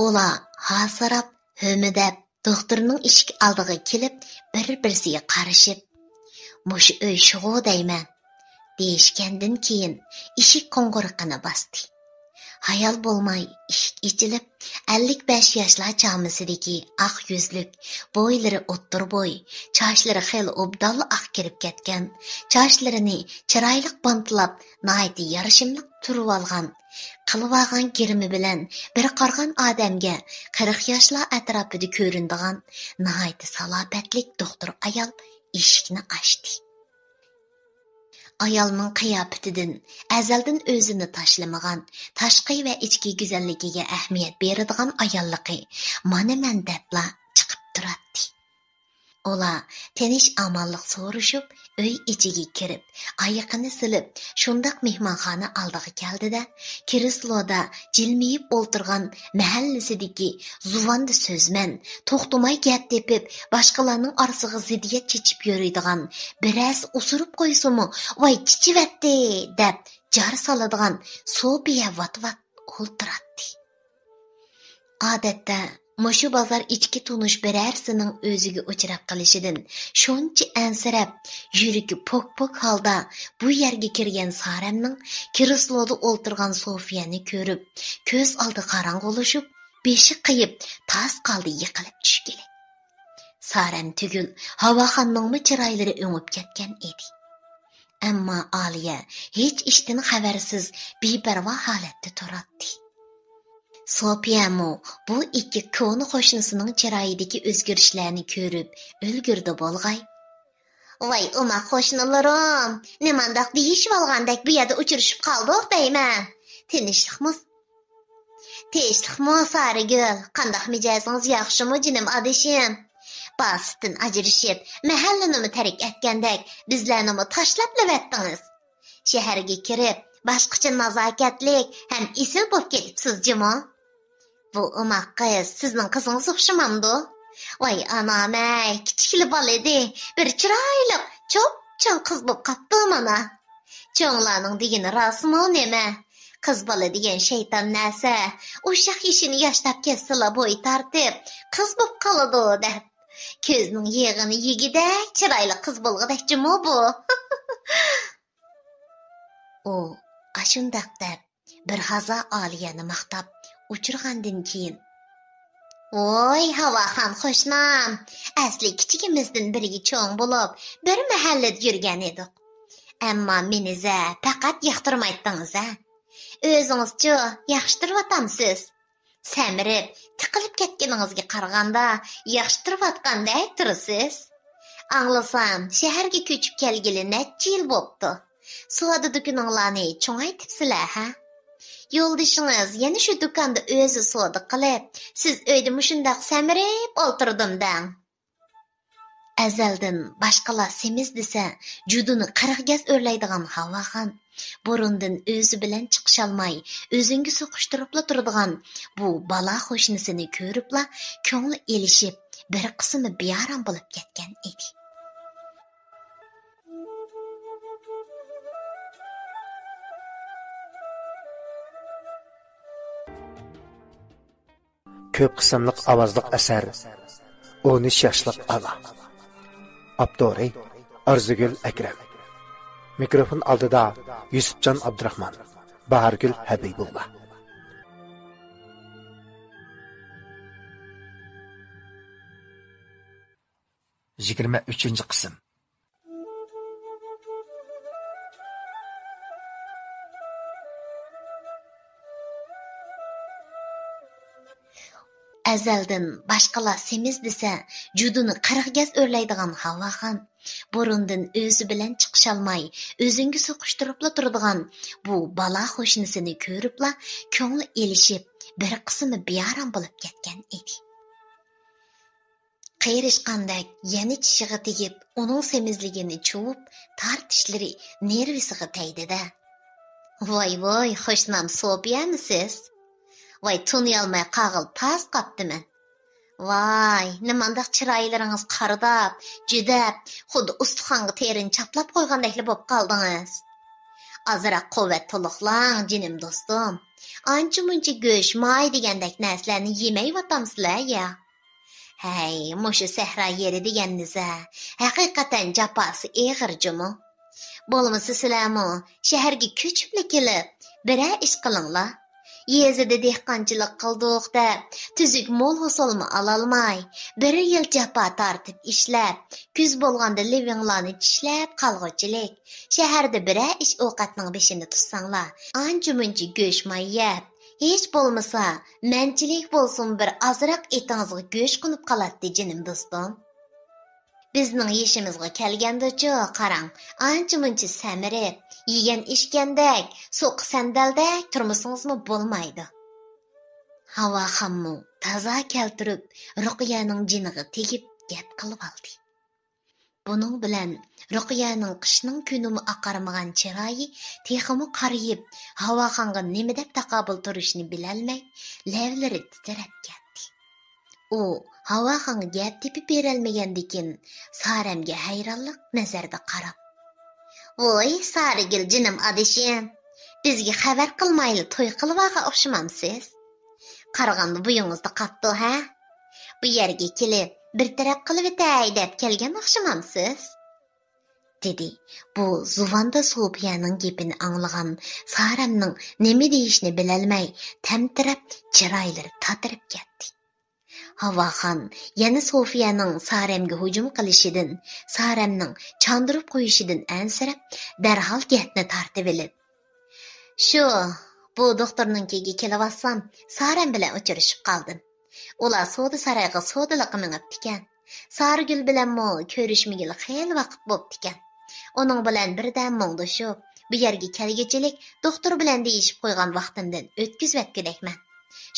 ئۇلار ھاسىراپ، ھۆمۈدەپ، دوختۇرنىڭ ئىشىك ئالدىغا كېلىپ، بىر-بىرسىگە قارىشىپ، «مۇشۇ ئۆي شۇغۇ دەيمەن» دېيىشكەندىن كېيىن، ئىشىك قوڭغۇرىقىنى باستى. ھايال بولماي ئىشىك ئېچىلىپ، ئەللىك بەش ياشلار چامىسىدىكى ئاق يۈزلۈك، بويلىرى ئوتتۇرا بوي، چاچلىرى خېلى ئوبدانلا ئاق كىرىپ كەتكەن، چاچلىرىنى چىرايلىق بانتلاپ، ناھايىتى يارىشىملىق تۇرۇۋالغان، قىلىۋالغان گىرىمى بىلەن بىر قارىغان ئادەمگە قىرىق ياشلار ئەتراپىدا كۆرۈنىدىغان ناھايىتى سالاپەتلىك دوختۇر ئايال ئىشىكنى ئاچتى. ئايالنىڭ قىياپىتىدىن، ئەزەلدىن ئۆزىنى تاشلىمىغان، تاشقى ۋە ئىچكى گۈزەللىكىگە ئەھمىيەت بېرىدىغان ئاياللىقى مانا مەن دەپلا چىقىپ تۇراتتى. ئۇلار تىنچ-ئامانلىق سورىشىپ، ئۆي ئىچىگە كىرىپ، ئايىقىنى سېلىپ، شۇنداق مېھمانخانا ئالدىغا كەلدى-دە، كرېسلودا جىلمىيىپ ئولتۇرغان مەھەللىسىدىكى زۇۋاندا سۆزمەن، توختىماي گەپ تېپىپ، باشقىلارنىڭ ئارىسىغا زىددىيەت چېچىپ يۈرىدىغان بىرەرسى ئۇسۇرۇپ قويسىمۇ، ۋاي چىچىۋەتتى دەپ جار سالىدىغان سوپىيە ۋات-ۋات ئولتۇراتتى. ئادەتتە مۇشۇ بازار ئىچكى تونۇش بىرەرسىنىڭ ئۆزىگە ئۇچراپ قېلىشىدىن شۇنچە ئەنسىرەپ، يۈرىكى پوك-پوك ھالدا بۇ يەرگە كىرگەن سارەمنىڭ كرېسلودا ئولتۇرغان سوفىيەنى كۆرۈپ، كۆز ئالدى قاراڭغۇلىشىپ، بېشى قېيىپ، تاس قالدى يىقىلىپ چۈشكىلى. سارەم تۈگۈل، ھاۋاخاننىڭمۇ چىرايلىرى ئۆڭۈپ كەتكەن ئىدى. ئەمما ئالىيە ھېچ ئىشتىن خەۋەرسىز، بىپەرۋا ھالەتتە تۇراتتى. سوپىيەمۇ بۇ ئىككى كونا قوشنىسىنىڭ چىرايىدىكى ئۆزگىرىشلەرنى كۆرۈپ ئۈلگۈردى بولغاي. ۋاي ئوماق قوشنىلىرىم، نېمانداق دېيىشىۋالغاندەك بۇ يەردە ئۇچرىشىپ قالدۇق دەيمەن. تىنچلىقمۇ؟ تىنچلىقمۇ سارىگۈل؟ قانداق مىجەزىڭىز، ياخشىمۇ جېنىم ئادىشىم؟ باسىتتىن ئاجرىشىپ، مەھەللىنىمۇ تەرك ئەتكەندەك، بىزلەرنىمۇ تاشلاپلىۋەتتىڭىز. شەھەرگە كىرىپ، باشقىچە نازاكەتلىك ھەم ئېسىل بولۇپ كېتىپسىز جۇمۇ. بۇ ئوماق قىز سىزنىڭ قىزىڭىز ئوخشىمامدۇ؟ ۋاي ئانام-ئەي، كىچىكلا بالا ئىدى، بىر چىرايلىق، چوپچوڭ قىز بولۇپ قاپتۇ مانا. چوڭلارنىڭ دېگىنى راستمۇ نېمە؟ قىز بالا دېگەن شەيتان نەرسە، ئۇششاق يېشىنى ياشناپ كەتسىلا بوي تارتىپ، قىز بولۇپ قالىدۇ دەپ. كۆزنىڭ يېغىنى يېگۈدەك چىرايلىق قىز بولغۇدەك جۇمۇ بۇ. ئۇ ئاشۇنداق دەپ، بىر ھازا ئالىيەنى ماختاپ ئۇچۇرغاندىن كېيىن، ۋوي، ھاۋاخان قوشنام، ئەسلى كىچىكىمىزدىن بىرگە چوڭ بولۇپ، بىر مەھەللىدە يۈرگەن ئىدۇق. ئەمما مېنى زە پەقەت ياقتۇرمايتتىڭىز ھە. ئۆزىڭىزچۇ، ياخشى تۇرۇۋاتامسىز؟ سەمرىپ، تىقىلىپ كەتكىنىڭىزگە قارىغاندا، ياخشى تۇرۇۋاتقاندەك تۇرىسىز. ئاڭلىسام، شەھەرگە كۆچۈپ كەلگىلى نەچچە يىل بوپتۇ. سودا دۇكىنىڭلارنى چوڭايتىپسىلەر ھە؟ يولدىشىڭىز يەنە شۇ دۇكاندا ئۆزى سودا قىلىپ، سىز ئۆيدە مۇشۇنداق سەمرىپ ئولتۇردۇم دەڭ. ئەزەلدىن باشقىلار سېمىز دېسە، جۇدۇنى قىرىق گەز ئۆرلەيدىغان ھاۋاخان، بۇرۇندىن ئۆزى بىلەن چىقىشالماي، ئۆزۈڭگە سوقۇشتۇرۇپلا تۇرىدىغان بۇ بالا قوشنىسىنى كۆرۈپلا، كۆڭلى ئېلىشىپ، بىر قىسمى بىئارام بولۇپ كەتكەن ئىدى. كۆپ قىسىملىق ئاۋازلىق ئەسەر، ئون ئۈچ ياشلىق ئانا. ئاپتورى ئارزۇگۈل ئەكرەم. مىكروفون ئالدىدا يۈسۈپجان ئابدۇراخمان، باھارگۈل ھەبىبۇللا. يىگىرمە ئۈچىنچى قىسىم. ئەزەلدىن باشقىلار سېمىز دېسە، جۇدۇنى قىرىق گەز ئۆرلەيدىغان ھاۋاخان، بۇرۇندىن ئۆزى بىلەن چىقىشالماي، ئۆزۈڭگە سوقۇشتۇرۇپلا تۇرىدىغان بۇ بالا قوشنىسىنى كۆرۈپلا، كۆڭلى ئېلىشىپ، بىر قىسمى بىئارام بولۇپ كەتكەن ئىدى. قېرىشقاندەك يەنە چىشىغا تېگىپ، ئۇنىڭ سېمىزلىكىنى چۇۋۇپ، تارتىشلىرى نېرۋىسىغا تەگدى-دە. ۋاي، ۋاي، قوشنام سوپىيەمۇ سىز؟ ۋاي، تونۇيالماي قالغىلى تاس قاپتىمەن. ۋاي، نېمانداق چىرايلىرىڭىز قارىداپ، جۈدەپ، خۇددى ئۇستىخانغا تېرىنى چاپلاپ قويغاندەكلا بولۇپ قالدىڭىز. ئازراق قۇۋۋەت تولۇقلاڭ، جېنىم دوستۇم. ئانچە-مۇنچە گۆش، ماي دېگەندەك نەرسىلەرنى يېمەيۋاتامسىلەر يا؟ ھەي، مۇشۇ سەھرا يېرى دېگەن نېزە، ھەقىقەتەن جاپاسى ئېغىر جۇمۇ. بولمىسا سىلەرمۇ شەھەرگە كۆچۈپلا كېلىپ، بىرەر ئىش قىلىڭلار. يېزىدا دېھقانچىلىق قىلدۇق دەپ، تۈزۈك مول ھوسۇلمۇ ئالالماي، بىر يىل جاپا تارتىپ ئىشلەپ، كۈز بولغاندا لېۋىڭلارنى چىشلەپ قالغۇچىلىك، شەھەردە بىرەر ئىش ئوقەتنىڭ بېشىنى تۇتساڭلار، ئانچە-مۇنچە گۆش-ماي يەپ، ھېچ بولمىسا، مەنچىلىك بولسىمۇ بىر ئازراق ئېتىڭىزغا گۆش قونۇپ قالاتتى، جېنىم دوستۇم. بىزنىڭ يېشىمىزغا كەلگەندىچۇ، قاراڭ، ئانچە-مۇنچە سەمرىپ، يېگەن-ئىچكەندەك، سوقا سەندەلدەك تۇرمىسىڭىزمۇ بولمايدۇ. ھاۋاخانمۇ تازا كەلتۈرۈپ، رۇقىيەنىڭ جېنىغا تېگىپ گەپ قىلىۋالدى. بۇنىڭ بىلەن رۇقىيەنىڭ قىشنىڭ كۈنىمۇ ئاقارمىغان چىرايى تېخىمۇ قارىيىپ، ھاۋاخانغا نېمە دەپ تاقابىل تۇرۇشنى بىلەلمەي، لەۋلىرى تىترەپ كەتتى. ئۇ ھاۋاخانغا گەپ تېپىپ بېرەلمىگەندىكىن، سارەمگە ھەيرانلىق نەزەردە قاراپ، ۋوي، سارىگۈل جېنىم ئادىشىم، بىزگە خەۋەر قىلمايلا توي قىلىۋالغان ئوخشىمامسىز؟ قارىغاندا بويىڭىزدا قاپتۇ، ھە؟ بۇ يەرگە كېلىپ، بىر تەرەپ قىلىۋېتەي دەپ كەلگەن ئوخشىمامسىز؟ دېدى. بۇ زۇۋاندا سوفىيەنىڭ گېپىنى ئاڭلىغان سارەمنىڭ نېمە دېيىشنى بىلەلمەي، تەمتىرەپ، چىرايلىرى تاتىرىپ كەتتى. ھاۋاخان يەنە سوفىيەنىڭ سارەمگە ھۇجۇم قىلىشىدىن، سارەمنىڭ چاندۇرۇپ قويۇشىدىن ئەنسىرەپ، دەرھال گەپنى تارتىۋېلىپ، شۇ، بۇ دوختۇرنىڭكىگە كېلىۋاتسام، سارەم بىلەن ئۇچرىشىپ قالدىم. ئۇلار سودا سارايغا سودىلىققا مېڭىپتىكەن. سارىگۈل بىلەنمۇ كۆرۈشمىگىلى خېلى ۋاقىت بوپتىكەن. ئۇنىڭ بىلەن بىردەم مۇڭدىشىپ، بۇ يەرگە كەلگۈچىلىك دوختۇر بىلەن دېيىشىپ قويغان ۋاقتىمدىن ئۆتكۈزۈۋەتكۈدەكمەن.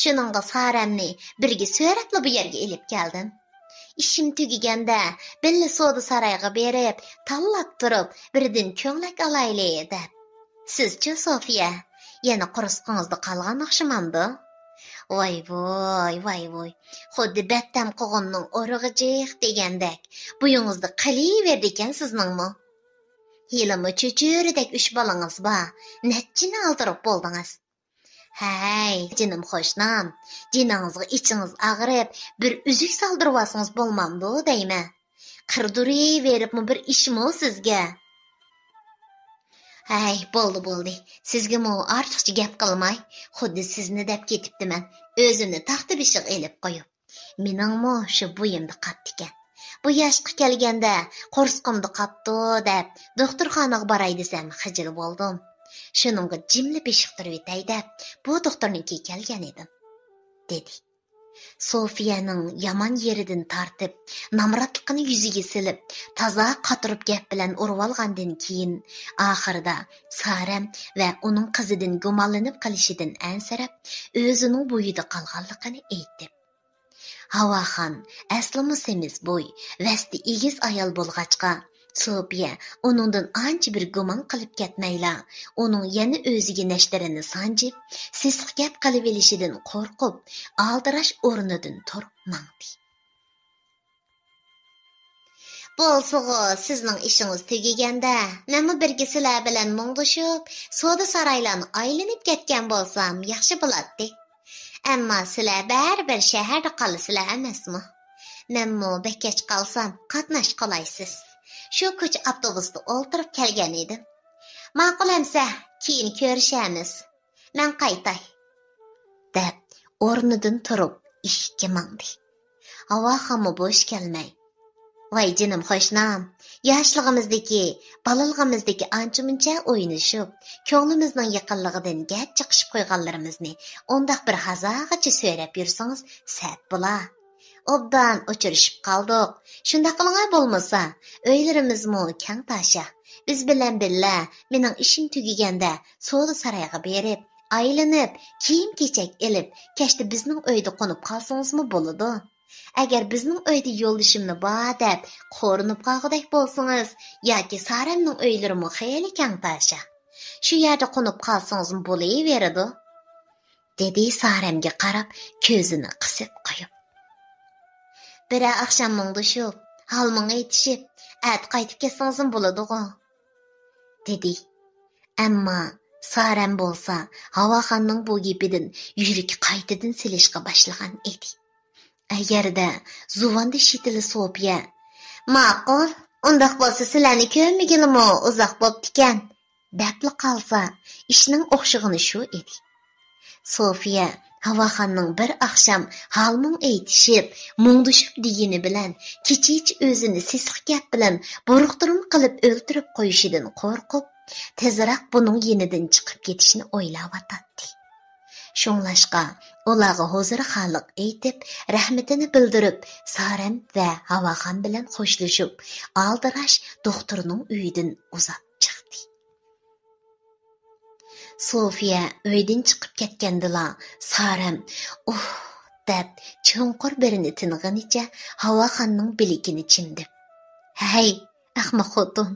شۇنىڭغا سارەمنى بىرگە سۆرەپلا بۇ يەرگە ئېلىپ كەلدىم. ئىشىم تۈگىگەندە بىللە سودا سارايغا بېرىپ، تاللاپ تۇرۇپ، بىردىن كۆڭلەك ئالايلى، دەپ. سىزچۇ، سوفىيە؟ يەنە قورسىقىڭىزدا قالغان ئوخشىمامدۇ؟ ۋاي ۋوي، ۋاي ۋوي. خۇددى بەتتەم قوغۇننىڭ ئورىغى جىق دېگەندەك، بويىڭىزدا قېلىۋېرىدىكەن سىزنىڭمۇ. ھېلىمۇ چۆچۈرىدەك ئۈچ بالىڭىز بار. نەچچىنى ئالدۇرۇپ بولدىڭىز؟ ھەي، جېنىم قوشنام، جېنىڭىزغا ئىچىڭىز ئاغرىپ، بىر ئۈزۈك سالدۇرۇۋالسىڭىز بولمامدۇ دەيمەن. قىردۇرۇۋېرىپمۇ بىر ئىشمۇ سىزگە؟ ھەي، بولدى، بولدى. سىزگىمۇ ئارتۇقچە گەپ قىلماي، خۇددى سىزنى دەپ كېتىپتىمەن. ئۆزۈمنى تاختا بېشىغا ئېلىپ قويۇپ. مېنىڭمۇ شۇ بويۇمدا قاپتىكەن. بۇ ياشقا كەلگەندە قورسىقىمدا قاپتۇ دەپ، دوختۇرخانىغا باراي دېسەم خىجىل بولدۇم. شۇنىڭغا جىملا بېشىقتۇرۇۋېتەي دەپ، بۇ دوختۇرنىڭكىگە كەلگەن ئىدىم، دېدى. سوفىيەنىڭ يامان يېرىدىن تارتىپ، نامراتلىقىنى يۈزىگە سېلىپ، تازا قاتۇرۇپ گەپ بىلەن ئۇرۇۋالغاندىن كېيىن، ئاخىرىدا سارەم ۋە ئۇنىڭ قىزىدىن گۇمانلىنىپ قېلىشىدىن ئەنسىرەپ، ئۆزىنىڭ بويىدا قالغانلىقىنى ئېيتىپ. ھاۋاخان ئەسلىمۇ سېمىز بوي، ۋەستى ئېگىز ئايال بولغاچقا، سوپىيە ئۇنىڭدىن ئانچە بىر گۇمان قىلىپ كەتمەيلا، ئۇنىڭ يەنە ئۆزىگە نەشتىرىنى سانجىپ، سېسىق گەپ قىلىۋېلىشىدىن قورقۇپ، ئالدىراش ئورنىدىن تۇرۇپ ماڭدى. بولسىغۇ، سىزنىڭ ئىشىڭىز تۈگىگەندە، مەنمۇ بىرگە سىلەر بىلەن مۇڭدىشىپ، سودا سارايلارنى ئايلىنىپ كەتكەن بولسام ياخشى بولاتتى. ئەمما سىلەر بەرىبىر شەھەردە قالىسىلەر ئەمەسمۇ؟ مەنمۇ بەك كەچ قالسام قاتناش قالايسىز. شۇ كوچا ئاپتوبۇستا ئولتۇرۇپ كەلگەن ئىدىم. ماقۇل ئەمسە، كېيىن كۆرۈشەرمىز. مەن قايتاي، دەپ ئورنىدىن تۇرۇپ ئىشىككە ماڭدى. ھاۋاخانمۇ بوش كەلمەي، ۋاي جېنىم قوشنام، ياشلىقىمىزدىكى، بالىلىقىمىزدىكى ئانچە-مۇنچە ئوينىشىپ، كۆڭلىمىزنىڭ يېقىنلىقىدىن گەپ چىقىشىپ قويغانلىرىمىزنى ئۇنداق بىر ھازاغىچە سۆرەپ يۈرسىڭىز سەت بولا. ئوبدان ئۇچرىشىپ قالدۇق. شۇنداق قىلىڭا بولمىسا، ئۆيلىرىمىزمۇ كەڭ تاشا. بىز بىلەن بىللە، مېنىڭ ئىشىم تۈگىگەندە سودا سارايغا بېرىپ، ئايلىنىپ، كىيىم-كېچەك ئېلىپ، كەچتە بىزنىڭ ئۆيدە قونۇپ قالسىڭىزمۇ بولىدۇ. ئەگەر بىزنىڭ ئۆيدە يولدىشىممۇ بار دەپ قورۇنۇپ قالغۇدەك بولسىڭىز، ياكى سارەمنىڭ ئۆيلىرىمۇ خېلى كەڭ تاشا. شۇ يەردە قونۇپ قالسىڭىزمۇ بولۇۋېرىدۇ. دېدى سارەمگە قاراپ كۆزىنى قىسىپ قويۇپ. بىرەر ئاخشام مۇڭدىشىپ، ھال-مۇڭ ئېيتىشىپ، ئەتە قايتىپ كەتسىڭىزمۇ بولىدىغۇ، دېدى. ئەمما سارەم بولسا ھاۋاخاننىڭ بۇ گېپىدىن يۈرىكى قايتىدىن سېلىشقا باشلىغان ئىدى. ئەگەردە زۇۋاندا شىتىلى سوپىيە، ماقۇل، ئۇنداق بولسا سىلەرنى كۆرمىگىلىمۇ ئۇزاق بوپتىكەن، دەپلا قالسا، ئىشنىڭ ئوخشىغىنى شۇ ئىدى. سوفىيە ھاۋاخاننىڭ بىر ئاخشام ھال-مۇڭ ئېيتىشىپ، مۇڭدىشىپ دېگىنى بىلەن، كېچىچە ئۆزىنى سېسىق گەپ بىلەن بۇرۇقتۇرما قىلىپ ئۆلتۈرۈپ قويۇشىدىن قورقۇپ، تېزراق بۇنىڭ يېنىدىن چىقىپ كېتىشنى ئويلاۋاتاتتى. شۇڭلاشقا ئۇلارغا ھۇزۇرخاھلىق ئېيتىپ، رەھمىتىنى بىلدۈرۈپ، سارەم ۋە ھاۋاخان بىلەن خوشلىشىپ، ئالدىراش دوختۇرنىڭ ئۆيىدىن ئۇزاپ چىقتى. سوفىيە ئۆيدىن چىقىپ كەتكەندىلا، سارەم «ئۇھ» دەپ، چوڭقۇر بىرنى تىنغىنىچە ھاۋاخاننىڭ بىلىكىنى چىمدىپ، «ھەي، ئەخمەق خوتۇن،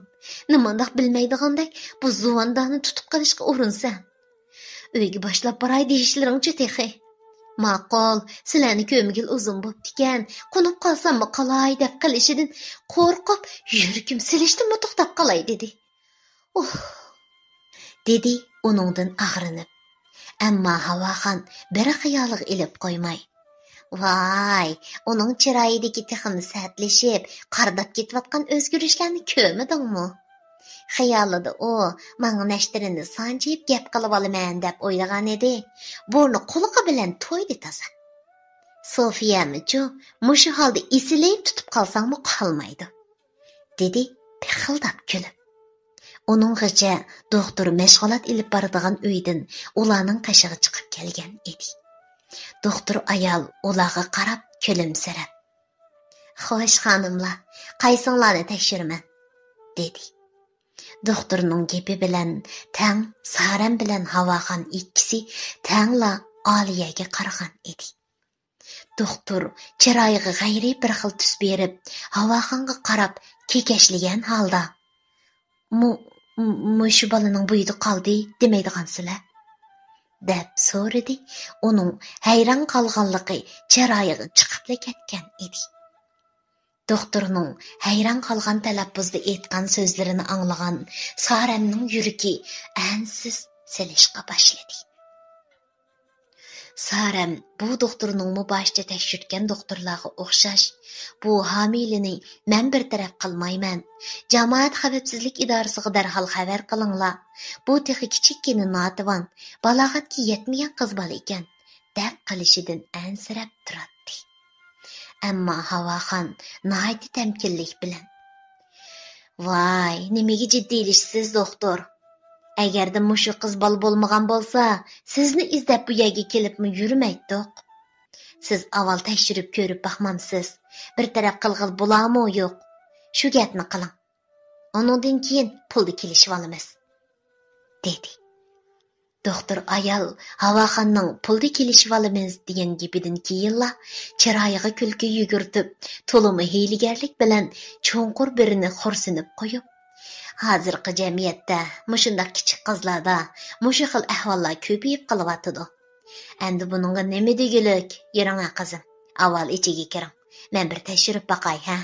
نېمانداق بىلمەيدىغاندەك بۇ زۇۋاندانى تۇتۇپ قېلىشقا ئۇرۇنىسەن؟ ئۆيگە باشلاپ باراي دېيىشلىرىڭچۇ تېخى؟ ماقۇل، سىلەرنى كۆرمىگىلى ئۇزۇن بوپتىكەن، قونۇپ قالساممۇ قالاي دەپ قېلىشىدىن قورقۇپمۇ يۈرىكىم سېلىشتىنمۇ توختاپ قالاي» دېدى. «ئۇھ!» دېدى ئۇنىڭدىن ئاغرىنىپ. ئەمما ھاۋاخان بىر خىيالىغا ئېلىپ قويماي، «ۋاي، ئۇنىڭ چىرايىدىكى تېخىمۇ سەتلىشىپ، قارىداپ كېتىۋاتقان ئۆزگىرىشلەرنى كۆرمىدىڭمۇ؟ خىيالىدا ئۇ ماڭا نەشتىرىنى سانجىيىپ گەپ قىلىۋالىمەن دەپ ئويلىغانىدى، بۇرنى قۇلىقى بىلەن تويدى تازا. سوفىيەمىچۇ مۇشۇ ھالدا ئېسىلىپ تۇتۇپ قالساڭمۇ قالمايدۇ» دېدى پىخىلداپ كۈلۈپ. ئۇنىڭغىچە دوختۇر مەشغۇلات ئېلىپ بارىدىغان ئۆيدىن ئۇلارنىڭ قېشىغا چىقىپ كەلگەن ئىدى. دوختۇر ئايال ئۇلارغا قاراپ كۈلۈمسىرەپ، «خوش، خانىملار، قايسىڭلارنى تەكشۈرىمەن؟» دېدى. دوختۇرنىڭ گېپى بىلەن تەڭ سارەم بىلەن ھاۋاخان ئىككىسى تەڭلا ئالىيەگە قارىغان ئىدى. دوختۇر چىرايىغا غەيرىي بىر خىل تۈس بېرىپ، ھاۋاخانغا قاراپ كېكەچلىگەن ھالدا، «مۇ-، مۇشۇ بالىنىڭ بويىدا قالدى دېمەيدىغانسىلەر؟» دەپ سورىدى. ئۇنىڭ ھەيران قالغانلىقى چىرايىغا چىقىپلا كەتكەن ئىدى. دوختۇرنىڭ ھەيران قالغان تەلەپپۇزدا ئېيتقان سۆزلىرىنى ئاڭلىغان سارەمنىڭ يۈرىكى ئەنسىز سېلىشقا باشلىدى. سارەم بۇ دوختۇرنىڭمۇ باشتا تەكشۈرتكەن دوختۇرلارغا ئوخشاش، بۇ ھامىلىنى مەن بىر تەرەپ قىلمايمەن، جامائەت خەۋپسىزلىك ئىدارىسىغا دەرھال خەۋەر قىلىڭلار، بۇ تېخى كىچىككىنە ناتىۋان، بالاغەتكە يەتمىگەن قىز بالا ئىكەن، دەپ قېلىشىدىن ئەنسىرەپ تۇراتتى. ئەمما ھاۋاخان ناھايىتى تەمكىنلىك بىلەن، «ۋاي، نېمىگە جىددىيلىشىسىز، دوختۇر؟ ئەگەردە مۇشۇ قىز بالا بولمىغان بولسا، سىزنى ئىزدەپ بۇ يەرگە كېلىپمۇ يۈرمەيتتۇق. سىز ئاۋۋال تەكشۈرۈپ كۆرۈپ باقمامسىز؟ بىر تەرەپ قىلغىلى بولارمۇ يوق؟ شۇ گەپنى قىلىڭ. ئۇنىڭدىن كېيىن پۇلدا كېلىشىۋالىمىز» دېدى. دوختۇر ئايال ھاۋاخاننىڭ «پۇلدا كېلىشىۋالىمىز» دېگەن گېپىدىن كېيىنلا چىرايىغا كۈلكە يۈگۈرتۈپ، تولىمۇ ھىيلىگەرلىك بىلەن چوڭقۇر بىرنى خورسىنىپ قويۇپ، «ھازىرقى جەمئىيەتتە مۇشۇنداق كىچىك قىزلاردا مۇشۇ خىل ئەھۋاللار كۆپىيىپ قېلىۋاتىدۇ. ئەمدى بۇنىڭغا نېمە دېگۈلۈك؟ يۈرۈڭە، قىزىم، ئاۋۋال ئىچىگە كىرىڭ، مەن بىر تەكشۈرۈپ باقاي، ھە؟»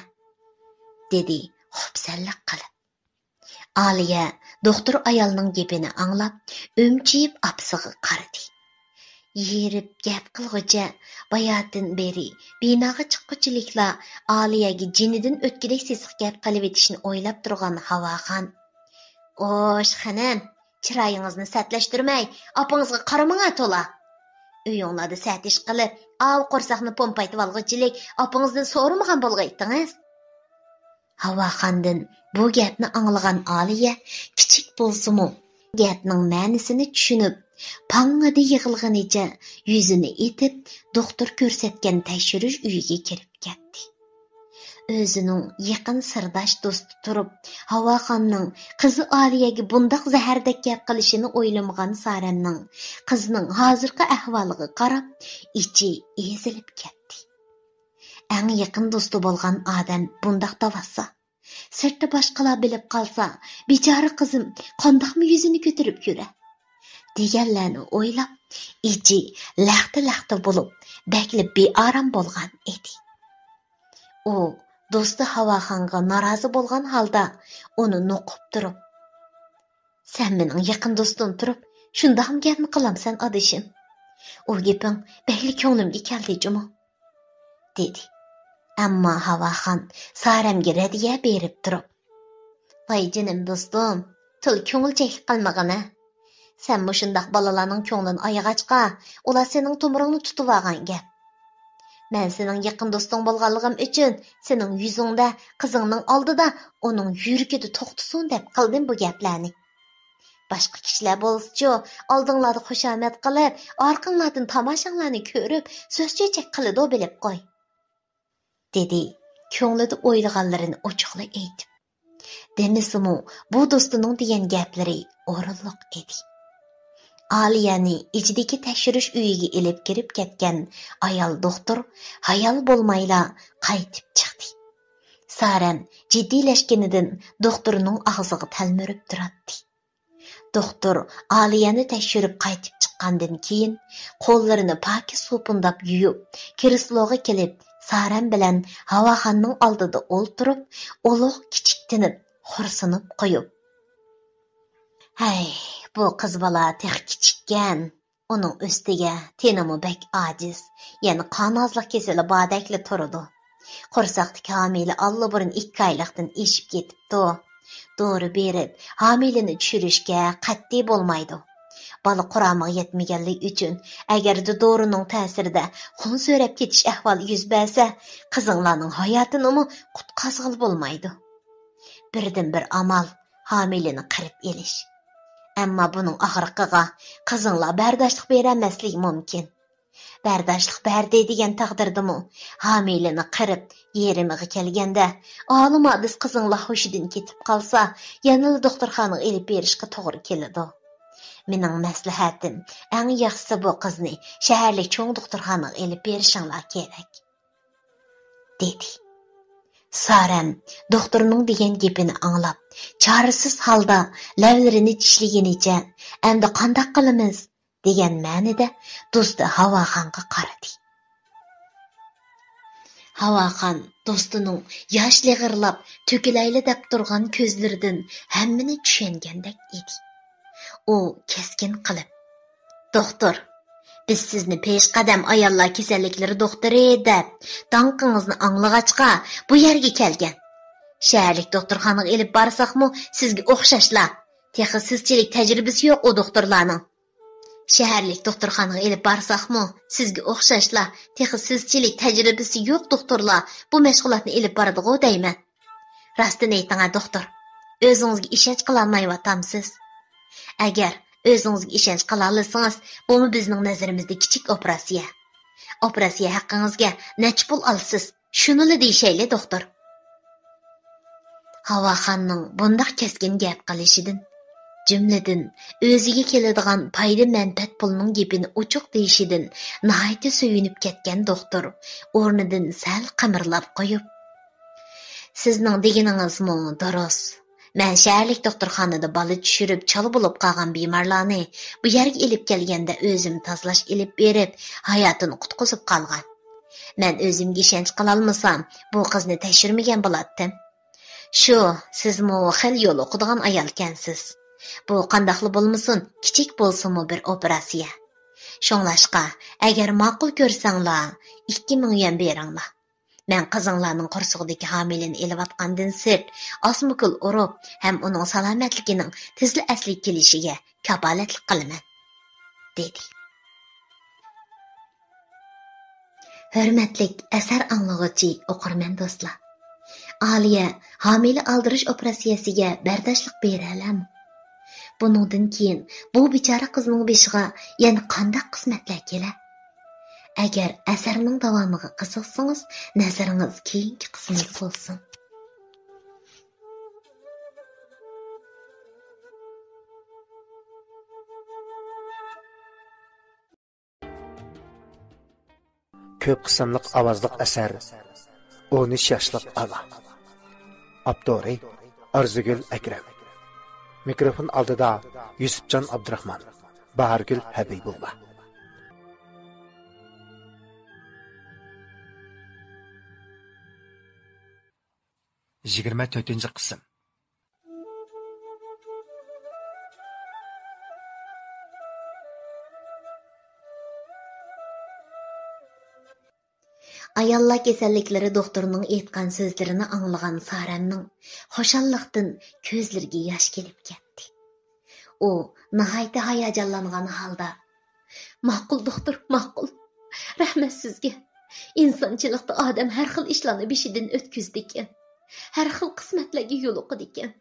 دېدى خۇپسەنلىك قىلىپ. ئالىيە دوختۇر ئايالنىڭ گېپىنى ئاڭلاپ، ئۈمچىيىپ ئاپىسىغا قارىدى. ھېرىپ گەپ قىلغۇچە، باياتىن بېرى بىناغا چىققۇچىلىكلا ئالىيەگە جېنىدىن ئۆتكۈدەك سېسىق گەپ قىلىۋېتىشنى ئويلاپ تۇرغان ھاۋاخان، «ئوش، خېنىم، چىرايىڭىزنى سەتلەشتۈرمەي، ئاپىڭىزغا قارىماڭا تولا. ئۆيۈڭلاردا سەت ئىش قىلىپ، ئاۋۇ قورساقنى پومپايتىۋالغۇچىلىك ئاپىڭىزدىن سورىمىغان بولغىيتتىڭىز.» ھاۋاخاندىن بۇ گەپنى ئاڭلىغان ئالىيە كىچىك بولسىمۇ، گەپنىڭ مەنىسىنى چۈشىنىپ، پاڭڭىدە يىغلىغىنىچە يۈزىنى ئېتىپ، دوختۇر كۆرسەتكەن تەكشۈرۈش ئۆيىگە كىرىپ كەتتى. ئۆزىنىڭ يېقىن سىرداش دوستى تۇرۇپ، ھاۋاخاننىڭ قىزى ئالىيەگە بۇنداق زەھەردەك گەپ قىلىشىنى ئويلىمىغان سارەمنىڭ قىزنىڭ ھازىرقى ئەھۋالىغا قاراپ، ئىچى ئېزىلىپ كەتتى. ئەڭ يېقىن دوستى بولغان ئادەم بۇنداق دەۋاتسا، سىرتتا باشقىلار بىلىپ قالسا، بىچارە قىزىم قانداقمۇ يۈزىنى كۆتۈرۈپ يۈرە؟ دېگەنلەرنى ئويلاپ، ئىچى لەختە-لەختە بولۇپ، بەكلا بىئارام بولغان ئىدى. ئۇ دوستى ھاۋاخانغا نارازى بولغان ھالدا ئۇنى نوقۇپ تۇرۇپ، «سەن مېنىڭ يېقىن دوستۇم تۇرۇپ، شۇنداقمۇ گەپنى قىلامسەن، ئادىشىم؟ ئۇ گېپىڭ بەكلا كۆڭلۈمگە كەلدى جۇمۇ.» دېدى. ئەمما ھاۋاخان سارەمگە رەددىيە بېرىپ تۇرۇپ، «ۋاي جېنىم دوستۇم، تولا كۆڭۈل چەكلىك قىلمىغىنە. سەن مۇشۇنداق بالىلارنىڭ كۆڭلىنى ئايىغاچقا، ئۇلار سېنىڭ تومۇرۇڭنى تۇتۇۋالغان گەپ. مەن سېنىڭ يېقىن دوستۇڭ بولغانلىقىم ئۈچۈن سېنىڭ يۈزۈڭدە، قىزىڭنىڭ ئالدىدا، ئۇنىڭ يۈرىكىدە توختىسۇن دەپ قىلدىم بۇ گەپلەرنى. باشقا كىشىلەر بولسىچۇ، ئالدىڭلاردا خۇشامەت قىلىپ، ئارقىڭلاردىن تاماشاڭلارنى كۆرۈپ، سۆز-چۆچەك قىلىدۇ، بىلىپ قوي. دېدى، كۆڭلىدە ئويلىغانلىرىنى ئوچۇقلا ئېيتىپ. دېمىسىمۇ، بۇ دوستىنىڭ دېگەن گەپلىرى ئورۇنلۇق ئىدى. ئالىيەنى ئىچىدىكى تەكشۈرۈش ئۆيىگە ئېلىپ كىرىپ كەتكەن ئايال دوختۇر ھايال بولمايلا قايتىپ چىقتى. سارەم جىددىيلەشكىنىدىن دوختۇرنىڭ ئاغزىغا تەلمۈرۈپ تۇراتتى. دوختۇر ئالىيەنى تەكشۈرۈپ قايتىپ چىققاندىن كېيىن، قوللىرىنى پاكىز سوپۇنداپ يۇيۇپ، كرېسلوغا كېلىپ، سارەم بىلەن ھاۋاخاننىڭ ئالدىدا ئولتۇرۇپ، ئۇلۇغ كىچىك تىنىپ، خورسىنىپ قويۇپ، ھەي، بۇ قىز بالا تېخى كىچىككەن. ئۇنىڭ ئۈستىگە تېنىمۇ بەك ئاجىز، يەنە قان ئازلىق كېسىلى باردەكلا تۇرىدۇ. قورساقتىكى ھامىلە ئاللىبۇرۇن ئىككى ئايلىقتىن ئېشىپ كېتىپتۇ. دورا بېرىپ، ھامىلىنى چۈشۈرۈشكە قەتئىي بولمايدۇ. بالا قۇرامىغا يەتمىگەنلىكى ئۈچۈن، ئەگەردە دورىنىڭ تەسىرىدە خۇن سۆرەپ كېتىش ئەھۋالى يۈز بەرسە، قىزىڭلارنىڭ ھاياتىنىمۇ قۇتقازغىلى بولمايدۇ. بىردىنبىر ئامال، ھامىلىنى قىرىپ ئېلىش. ئەمما بۇنىڭ ئاغرىقىغا قىزىڭلار بەرداشلىق بېرەلمەسلىكى مۇمكىن. بەرداشلىق بەردى دېگەن تەقدىردىمۇ، ھامىلىنى قىرىپ، يېرىمىغا كەلگەندە، ئالىم ھادىس قىزىڭلار ھوشىدىن كېتىپ قالسا، يەنىلا دوختۇرخانىغا ئېلىپ بېرىشقا توغرا كېلىدۇ. مېنىڭ مەسلىھەتىم، ئەڭ ياخشىسى بۇ قىزنى شەھەرلىك چوڭ دوختۇرخانىغا ئېلىپ بېرىشىڭلار كېرەك. دېدى. سارەم دوختۇرنىڭ دېگەن گېپىنى ئاڭلاپ، چارىسىز ھالدا لەۋلىرىنى چىشلىگىنىچە، ئەمدى قانداق قىلىمىز؟ دېگەن مەنىدە دوستى ھاۋاخانغا قارىدى. ھاۋاخان دوستىنىڭ ياش لىغىرلاپ تۆكۈلەيلى دەپ تۇرغان كۆزلىرىدىن ھەممىنى چۈشەنگەندەك ئىدى. ئۇ كەسكىن قىلىپ، دوختۇر، بىز سىزنى پېشقەدەم ئاياللار كېسەللىكلىرى دوختۇرى دەپ داڭقىڭىزنى ئاڭلىغاچقا بۇ يەرگە كەلگەن. شەھەرلىك دوختۇرخانىغا ئېلىپ بارساقمۇ سىزگە ئوخشاشلا، تېخى سىزچىلىك تەجرىبىسى يوق ئۇ دوختۇرلارنىڭ. شەھەرلىك دوختۇرخانىغا ئېلىپ بارساقمۇ سىزگە ئوخشاشلا، تېخى سىزچىلىك تەجرىبىسى يوق دوختۇرلار بۇ مەشغۇلاتنى ئېلىپ بارىدىغۇ دەيمەن. راستىنى ئېيتىڭ ھە دوختۇر، ئۆزىڭىزگە ئىشەنچ قىلالمايۋاتامسىز؟ ئەگەر ئۆزىڭىزگە ئىشەنچ قىلالىسىڭىز، بۇمۇ بىزنىڭ نەزىرىمىزدە كىچىك ئوپېراتسىيە. ئوپېراتسىيە ھەققىڭىزگە نەچچە پۇل ئالىسىز، شۇنىلا دېيىشەيلى دوختۇر. ھاۋاخاننىڭ بۇنداق كەسكىن گەپ قىلىشىدىن، جۈملىدىن ئۆزىگە كېلىدىغان پايدا-مەنپەئەت پۇلىنىڭ گېپىنى ئوچۇق دېيىشىدىن ناھايىتى سۆيۈنۈپ كەتكەن دوختۇر ئورنىدىن سەل قىمىرلاپ قويۇپ، سىزنىڭ دېگىنىڭىزمۇ دۇرۇس. مەن شەھەرلىك دوختۇرخانىدا بالا چۈشۈرۈپ چالا بولۇپ قالغان بىمارلارنى بۇ يەرگە ئېلىپ كەلگەندە ئۆزۈم تازىلاش ئېلىپ بېرىپ، ھاياتىنى قۇتقۇزۇپ قالغان. مەن ئۆزۈمگە ئىشەنچ قىلالمىسام، بۇ قىزنى تەكشۈرمىگەن بولاتتىم. شۇ، سىزمۇ خېلى يولۇقىدىغان ئايالكەنسىز. بۇ قانداقلا بولمىسۇن، كىچىك بولسىمۇ بىر ئوپېراتسىيە. شۇڭلاشقا، ئەگەر ماقۇل كۆرسەڭلار، ئىككى مىڭ يۈەن بېرىڭلار. مەن قىزىڭلارنىڭ قورسىقىدىكى ھامىلىنى ئېلىۋاتقاندىن سىرت، ئاسمىكۈل ئۇرۇپ ھەم ئۇنىڭ سالامەتلىكىنىڭ تېزلا ئەسلىگە كېلىشىگە كاپالەتلىك قىلىمەن، دېدى. ھۆرمەتلىك ئەسەر ئاڭلىغۇچى ئوقۇرمەن دوستلار! ئالىيە ھامىلە ئالدىرىش ئوپېراتسىيەسىگە بەرداشلىق بېرەلەمۇ؟ بۇنىڭدىن كېيىن بۇ بىچارە قىزنىڭ بېشىغا يەنە قانداق قىسمەتلەر كېلە؟ ئەگەر ئەسەرنىڭ داۋامىغا قىزىقسىڭىز، نەزىرىڭىز كېيىنكى قىسىمدا بولسۇن. كۆپ قىسىملىق ئاۋازلىق ئەسەر، ئون ئۈچ ياشلىق ئانا. ئاپتورى ئارزۇگۈل ئەكرەم. مىكروفون ئالدىدا يۈسۈپجان ئابدۇراخمان، باھارگۈل ھەبىبۇللا. يىگىرمە تۆتىنچى قىسىم. ئاياللار كېسەللىكلىرى دوختۇرىنىڭ ئېيتقان سۆزلىرىنى ئاڭلىغان سارەمنىڭ خۇشاللىقتىن كۆزلىرىگە ياش كېلىپ كەتتى. ئۇ ناھايىتى ھاياجانلانغان ھالدا، ماقۇل، دوختۇر، ماقۇل. رەھمەت سىزگە. ئىنسانچىلىقتا ئادەم ھەر خىل ئىشلارنى بېشىدىن ئۆتكۈزىدىكەن. ھەر خىل قىسمەتلەرگە يولۇقىدىكەن.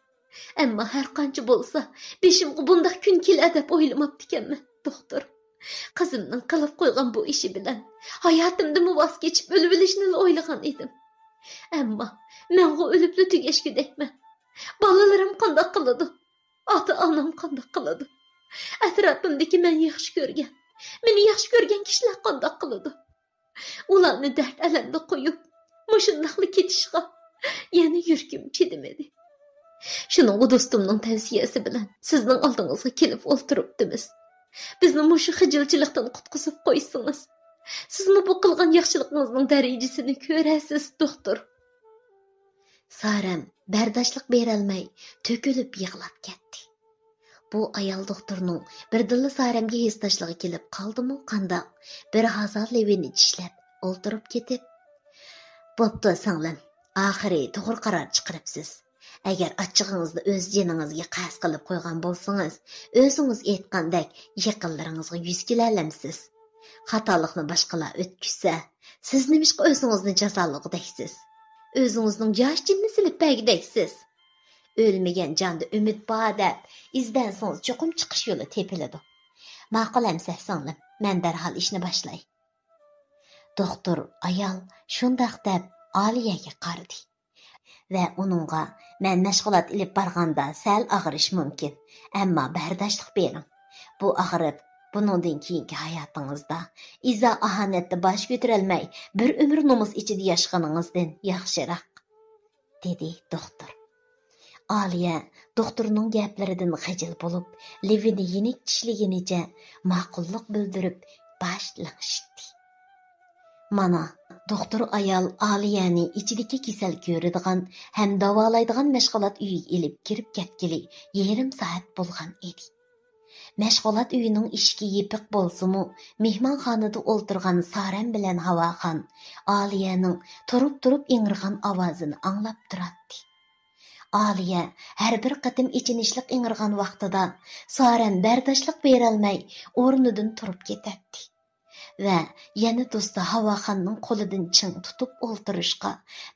ئەمما ھەر قانچە بولسا، بېشىمغا بۇنداق كۈن كېلەر دەپ ئويلىماپتىكەنمەن، دوختۇر. قىزىمنىڭ قىلىپ قويغان بۇ ئىشى بىلەن ھاياتىمدىنمۇ ۋاز كېچىپ ئۆلۈۋېلىشنىلا ئويلىغان ئىدىم. ئەمما مەنغۇ ئۆلۈپلا تۈگەشكۈدەكمەن. بالىلىرىم قانداق قىلىدۇ؟ ئاتا-ئانام قانداق قىلىدۇ؟ ئەتراپىمدىكى مەن ياخشى كۆرگەن، مېنى ياخشى كۆرگەن كىشىلەر قانداق قىلىدۇ؟ ئۇلارنى دەرد-ئەلەمدە قويۇپ، مۇشۇنداقلا كېتىشقا يەنە يۈرىكىم چىدىمىدى. شۇنىڭغا دوستۇمنىڭ تەۋسىيەسى بىلەن سىزنىڭ ئالدىڭىزغا كېلىپ ئولتۇرۇپتىمىز. بىزنى مۇشۇ خىجىلچىلىقتىن قۇتقۇزۇپ قويسىڭىز، سىزمۇ بۇ قىلغان ياخشىلىقىڭىزنىڭ دەرىجىسىنى كۆرەرسىز، دوختۇر. سارەم بەرداشلىق بېرەلمەي، تۆكۈلۈپ يىغلاپ كەتتى. بۇ ئايال دوختۇرنىڭ بىردىنلا سارەمگە ھېسداشلىقى كېلىپ قالدىمۇ قانداق، بىر ھازا لېۋىنى چىشلەپ ئولتۇرۇپ كېتىپ، بوپتۇ، سىڭلىم، ئاخىرى توغرا قارار چىقىرىپسىز. ئەگەر ئاچچىقىڭىزنى ئۆز جېنىڭىزگە قەست قىلىپ قويغان بولسىڭىز، ئۆزىڭىز ئېيتقاندەك يېقىنلىرىڭىزغا يۈز كېلەلەمسىز؟ خاتالىقنى باشقىلار ئۆتكۈزسە، سىز نېمىشقا ئۆزىڭىزنى جازالىغۇدەكسىز؟ ئۆزىڭىزنىڭ ياش جېنىنى سېلىپ بەرگۈدەكسىز؟ ئۆلمىگەن جاندا ئۈمىد بار دەپ ئىزدەنسىڭىز، چوقۇم چىقىش يولى تېپىلىدۇ. ماقۇل ئەمسە، سىڭلىم، مەن دەرھال ئىشنى باشلاي. دوختۇر ئايال شۇنداق دەپ ئالىيەگە قارىدى ۋە ئۇنىڭغا، مەن مەشغۇلات ئېلىپ بارغاندا سەل ئاغرىش مۇمكىن، ئەمما بەرداشلىق بېرىڭ. بۇ ئاغرىپ، بۇنىڭدىن كېيىنكى ھاياتىڭىزدا ئىزا-ئاھانەتتە باش كۆتۈرەلمەي، بىر ئۆمۈر نومۇس ئىچىدە ياشىغىنىڭىزدىن ياخشىراق، دېدى دوختۇر. ئالىيە دوختۇرنىڭ گەپلىرىدىن خىجىل بولۇپ، لېۋىنى يېنىك چىشلىگىنىچە ماقۇللۇق بىلدۈرۈپ باش لىڭشىتتى. مانا، دوختۇر ئايال ئالىيەنى ئىچىدىكى كېسەل كۆرىدىغان ھەم داۋالايدىغان مەشغۇلات ئۆيىگە ئېلىپ كىرىپ كەتكىلى يېرىم سائەت بولغان ئىدى. مەشغۇلات ئۆيىنىڭ ئىشىكى يېپىق بولسىمۇ، مېھمانخانىدا ئولتۇرغان سارەم بىلەن ھاۋاخان ئالىيەنىڭ تۇرۇپ-تۇرۇپ ئىڭرىغان ئاۋازىنى ئاڭلاپ تۇراتتى. ئالىيە ھەر بىر قېتىم ئېچىنىشلىق ئىڭرىغان ۋاقتىدا سارەم بەرداشلىق بېرەلمەي ئورنىدىن تۇرۇپ كېتەتتى ۋە يەنە دوستى ھاۋاخاننىڭ قولىدىن چىڭ تۇتۇپ ئولتۇرۇشقا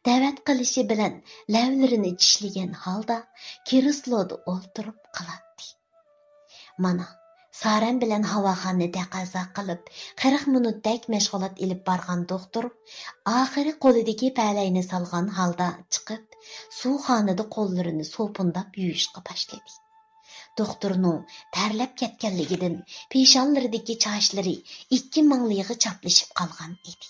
دەۋەت قىلىشى بىلەن لەۋلىرىنى چىشلىگەن ھالدا كرېسلودا ئولتۇرۇپ قالاتتى. مانا، سارەم بىلەن ھاۋاخاننى تەقەززا قىلىپ، قىرىق مىنۇتتەك مەشغۇلات ئېلىپ بارغان دوختۇر ئاخىرى قولىدىكى پەلەينى سالغان ھالدا چىقىپ، سۇخانىدا قوللىرىنى سوپۇنداپ يۇيۇشقا باشلىدى. دوختۇرنىڭ تەرلەپ كەتكەنلىكىدىن پېشانىلىرىدىكى چاچلىرى ئىككى ماڭلىيىغا چاپلىشىپ قالغان ئىدى.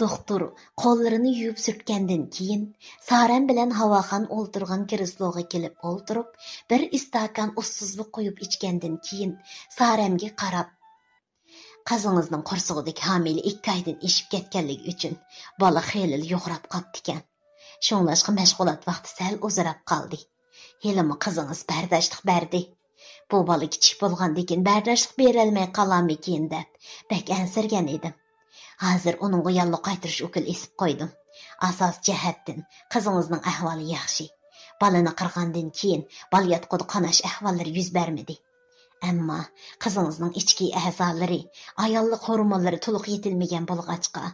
دوختۇر قوللىرىنى يۇيۇپ سۈرتكەندىن كېيىن، سارەم بىلەن ھاۋاخان ئولتۇرغان كرېسلوغا كېلىپ ئولتۇرۇپ، بىر ئىستاكان ئۇسسۇزلۇق قۇيۇپ ئىچكەندىن كېيىن، سارەمگە قاراپ، قىزىڭىزنىڭ قورسىقىدىكى ھامىلە ئىككى ئايدىن ئېشىپ كەتكەنلىكى ئۈچۈن، بالا خېلىلا يوغىناپ قاپتىكەن. شۇڭلاشقا مەشغۇلات ۋاقتى سەل ئۇزىراپ قالدى. ھېلىمۇ قىزىڭىز بەرداشلىق بەردى. بۇ بالا كىچىك بولغاندىكىن بەرداشلىق بېرەلمەي قالارمىكىن دەپ بەك ئەنسىرىگەن ئىدىم. ھازىر ئۇنىڭغا ياللۇغ قايتۇرۇش ئوكۇل ئېسىپ قويدۇم. ئاساسىي جەھەتتىن قىزىڭىزنىڭ ئەھۋالى ياخشى. بالىنى قىرغاندىن كېيىن بالىياتقۇدا قاناش ئەھۋاللىرى يۈز بەرمىدى. ئەمما قىزىڭىزنىڭ ئىچكى ئەزالىرى، ئاياللىق ھورمونلىرى تولۇق يېتىلمىگەن بولغاچقا،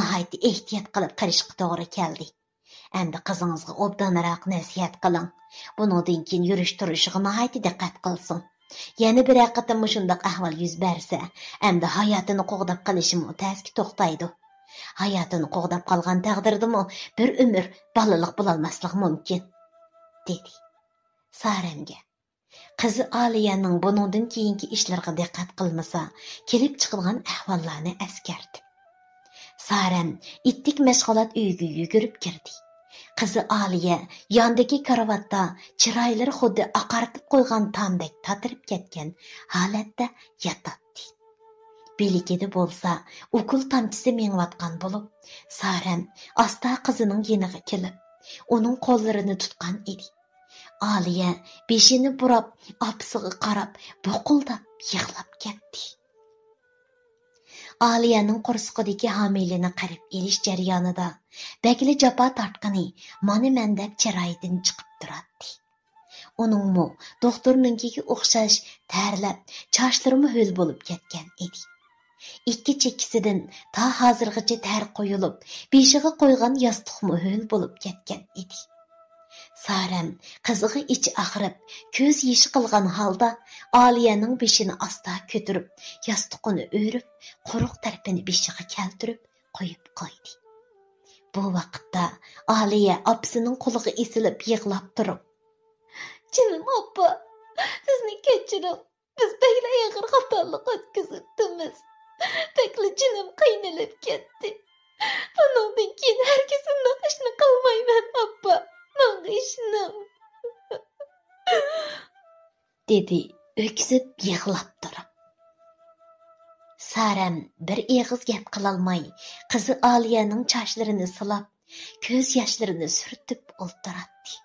ناھايىتى ئېھتىيات قىلىپ قىرىشقا توغرا كەلدى. ئەمدى قىزىڭىزغا ئوبدانراق نەسىھەت قىلىڭ. بۇنىڭدىن كېيىن يۈرۈش-تۇرۇشىغا ناھايىتى دىققەت قىلسۇن. يەنە بىرەر قېتىم مۇشۇنداق ئەھۋال يۈز بەرسە، ئەمدى ھاياتىنى قوغداپ قېلىشىمۇ تەسكە توختايدۇ. ھاياتىنى قوغداپ قالغان تەقدىردىمۇ بىر ئۆمۈر بالىلىق بولالماسلىقى مۇمكىن، دېدى. سارەمگە قىزى ئالىيەنىڭ بۇنىڭدىن كېيىنكى ئىشلىرىغا دىققەت قىلمىسا، كېلىپ چىقىدىغان ئەھۋاللارنى ئەسكەرتىپ. سارەم ئىتتىك مەشغۇلات ئۆيىگە يۈگۈرۈپ كىردى. قىزى ئالىيە ياندىكى كارىۋاتتا چىرايلىرى خۇددى ئاقارتىپ قويغان تامدەك تاتىرىپ كەتكەن ھالەتتە ياتاتتى. بىلىكىدە بولسا ئوكۇل تامچىسى مېڭىۋاتقان بولۇپ، سارەم ئاستا قىزىنىڭ يېنىغا كېلىپ، ئۇنىڭ قوللىرىنى تۇتقان ئىدى. ئالىيە بېشىنى بۇراپ، ئاپىسىغا قاراپ بۇقۇلداپ يىغلاپ كەتتى. ئالىيەنىڭ قورسىقىدىكى ھامىلىنى قىرىپ ئېلىش جەريانىدا بەكلا جاپا تارتقىنى مانا مەن دەپ چىرايىدىن چىقىپ تۇراتتى. ئۇنىڭمۇ دوختۇرنىڭكىگە ئوخشاش تەرلەپ، چاچلىرىمۇ ھۆل بولۇپ كەتكەن ئىدى. ئىككى چېكىسىدىن تا ھازىرغىچە تەر قويۇلۇپ، بېشىغا قويغان ياستۇقمۇ ھۆل بولۇپ كەتكەن ئىدى. سارەم قىزىغا ئىچى ئاغرىپ، كۆز يېشى قىلغان ھالدا ئالىيەنىڭ بېشىنى ئاستا كۆتۈرۈپ، ياستۇقىنى ئۆرۈپ، قۇرۇق تەرىپىنى بېشىغا كەلتۈرۈپ قويۇپ قويدى. بۇ ۋاقىتتا ئالىيە ئاپىسىنىڭ قولىغا ئېسىلىپ يىغلاپ تۇرۇپ، «جېنىم ئاپا، بىزنى كەچۈرۈڭ. بىز بەكلا ئېغىر خاتالىق ئۆتكۈزۈپتىمىز. بەكلا جېنىم قىينىلىپ كەتتى. بۇنىڭدىن كېيىن ھەرگىز ئۇنداق ئىشنى قىلمايمەن، ئاپا. ماڭا ئىشىنىڭ.» دېدى ئۆكسۈپ يىغلاپ تۇرۇپ. سارەم بىر ئېغىز گەپ قىلالماي، قىزى ئالىيەنىڭ چاچلىرىنى سىلاپ، كۆز ياشلىرىنى سۈرتۈپ ئولتۇراتتى.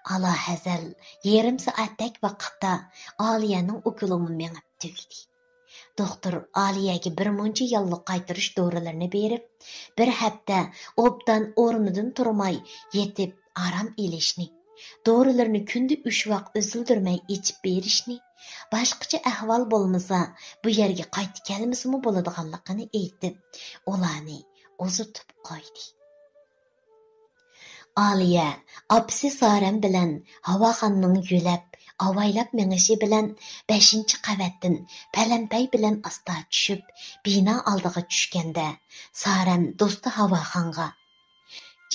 ئالاھەزەل يېرىم سائەتتەك ۋاقىتتا ئالىيەنىڭ ئوكۇلىمۇ مېڭىپ تۈگىدى. دوختۇر ئالىيەگە بىر مۇنچە ياللۇغ قايتۇرۇش دورىلىرىنى بېرىپ، بىر ھەپتە ئوبدان ئورنىدىن تۇرماي يېتىپ ئارام ئېلىشنى، دورىلىرىنى كۈندە ئۈچ ۋاق ئۈزۈلدۈرمەي ئىچىپ بېرىشنى، باشقىچە ئەھۋال بولمىسا، بۇ يەرگە قايتا كەلمىسىمۇ بولىدىغانلىقىنى ئېيتىپ، ئۇلارنى ئۇزىتىپ قويدى. ئالىيە ئاپىسى سارەم بىلەن ھاۋاخاننىڭ يۆلەپ، ئاۋايلاپ مېڭىشى بىلەن بەشىنچى قەۋەتتىن پەلەمپەي بىلەن ئاستا چۈشۈپ، بىنا ئالدىغا چۈشكەندە، سارەم دوستى ھاۋاخانغا،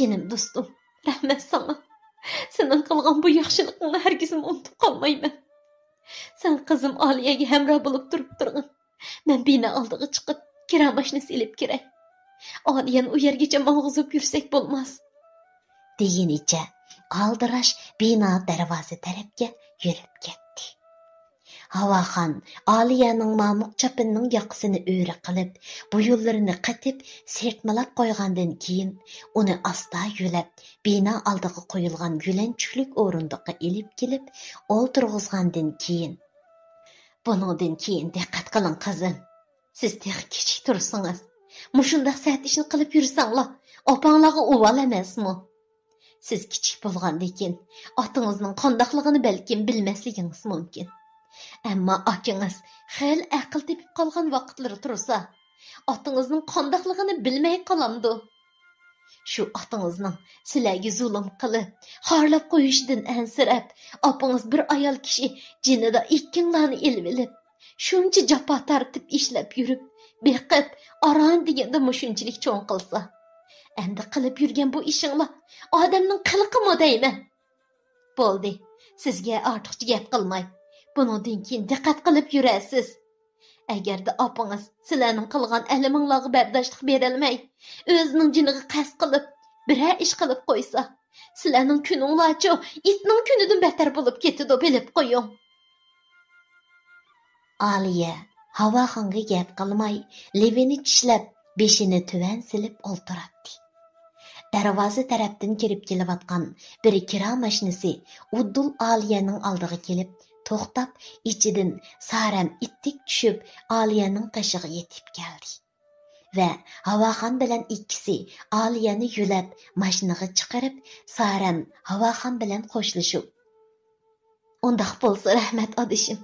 «جېنىم دوستۇم، رەھمەت ساڭا. سېنىڭ قىلغان بۇ ياخشىلىقىڭنى ھەرگىزمۇ ئۇنتۇپ قالمايمەن. سەن قىزىم ئالىيەگە ھەمراھ بولۇپ تۇرۇپ تۇرغىن. مەن بىنا ئالدىغا چىقىپ، كىرا ماشىنىسى ئېلىپ كىرەي. ئالىيەنى ئۇ يەرگىچە ماڭغۇزۇپ يۈرسەك بولماس.» دېگىنىچە ئالدىراش بىنا دەرۋازا تەرەپكە يۈرۈپ كەتتى. ھاۋاخان ئالىيەنىڭ مامۇق چاپىنىنىڭ ياقىسىنى ئۆرە قىلىپ، بويۇنلىرىنى قېتىپ سىرتمىلاپ قويغاندىن كېيىن، ئۇنى ئاستا يۆلەپ، بىنا ئالدىغا قويۇلغان يۆلەنچۈكلۈك ئورۇندۇققا ئېلىپ كېلىپ ئولتۇرغۇزغاندىن كېيىن، «بۇنىڭدىن كېيىن دىققەت قىلىڭ، قىزىم. سىز تېخى كىچىك تۇرسىڭىز، مۇشۇنداق سەت ئىشنى قىلىپ يۈرسەڭلار، ئاپاڭلارغا ئۇۋال ئەمەسمۇ؟ سىز كىچىك بولغاندىكىن، ئاتىڭىزنىڭ قانداقلىقىنى بەلكىم بىلمەسلىكىڭىز مۇمكىن. ئەمما ئاكىڭىز خېلى ئەقىل تېپىپ قالغان ۋاقىتلىرى تۇرسا، ئاتىڭىزنىڭ قانداقلىقىنى بىلمەي قالامدۇ؟ شۇ ئاتىڭىزنىڭ سىلەرگە زۇلۇم قىلىپ، خارلاپ قويۇشىدىن ئەنسىرەپ، ئاپىڭىز بىر ئايال كىشى جېنىدا ئىككىڭلارنى ئېلىۋېلىپ، شۇنچە جاپا تارتىپ ئىشلەپ يۈرۈپ، بېقىپ، ئاران دېگەندە مۇشۇنچىلىك چوڭ قىلسا، ئەمدى قىلىپ يۈرگەن بۇ ئىشىڭلار ئادەمنىڭ قىلىقىمۇ دەيمەن. بولدى، سىزگە ئارتۇقچە گەپ قىلماي، بۇنىڭدىن كېيىن دىققەت قىلىپ يۈرەرسىز. ئەگەردە ئاپىڭىز سىلەرنىڭ قىلغان ئەلىمىڭلارغا بەرداشلىق بېرەلمەي، ئۆزىنىڭ جېنىغا قەست قىلىپ، بىرەر ئىش قىلىپ قويسا، سىلەرنىڭ كۈنۈڭلارچۇ ئىتنىڭ كۈنىدىن بەتتەر بولۇپ كېتىدۇ، بىلىپ قويۇڭ.» ئالىيە ھاۋاخانغا گەپ قىلماي، لېۋىنى چىشلەپ، بېشىنى تۆۋەن سېلىپ ئولتۇراتتى. دەرۋازا تەرەپتىن كىرىپ كېلىۋاتقان بىر كىرا ماشىنىسى ئۇدۇل ئالىيەنىڭ ئالدىغا كېلىپ توختاپ، ئىچىدىن سارەم ئىتتىك چۈشۈپ، ئالىيەنىڭ قېشىغا يېتىپ كەلدى. ۋە ھاۋاخان بىلەن ئىككىسى ئالىيەنى يۆلەپ، ماشىنىغا چىقىرىپ، سارەم ھاۋاخان بىلەن خوشلىشىپ، «ئۇنداق بولسا رەھمەت، ئادىشىم.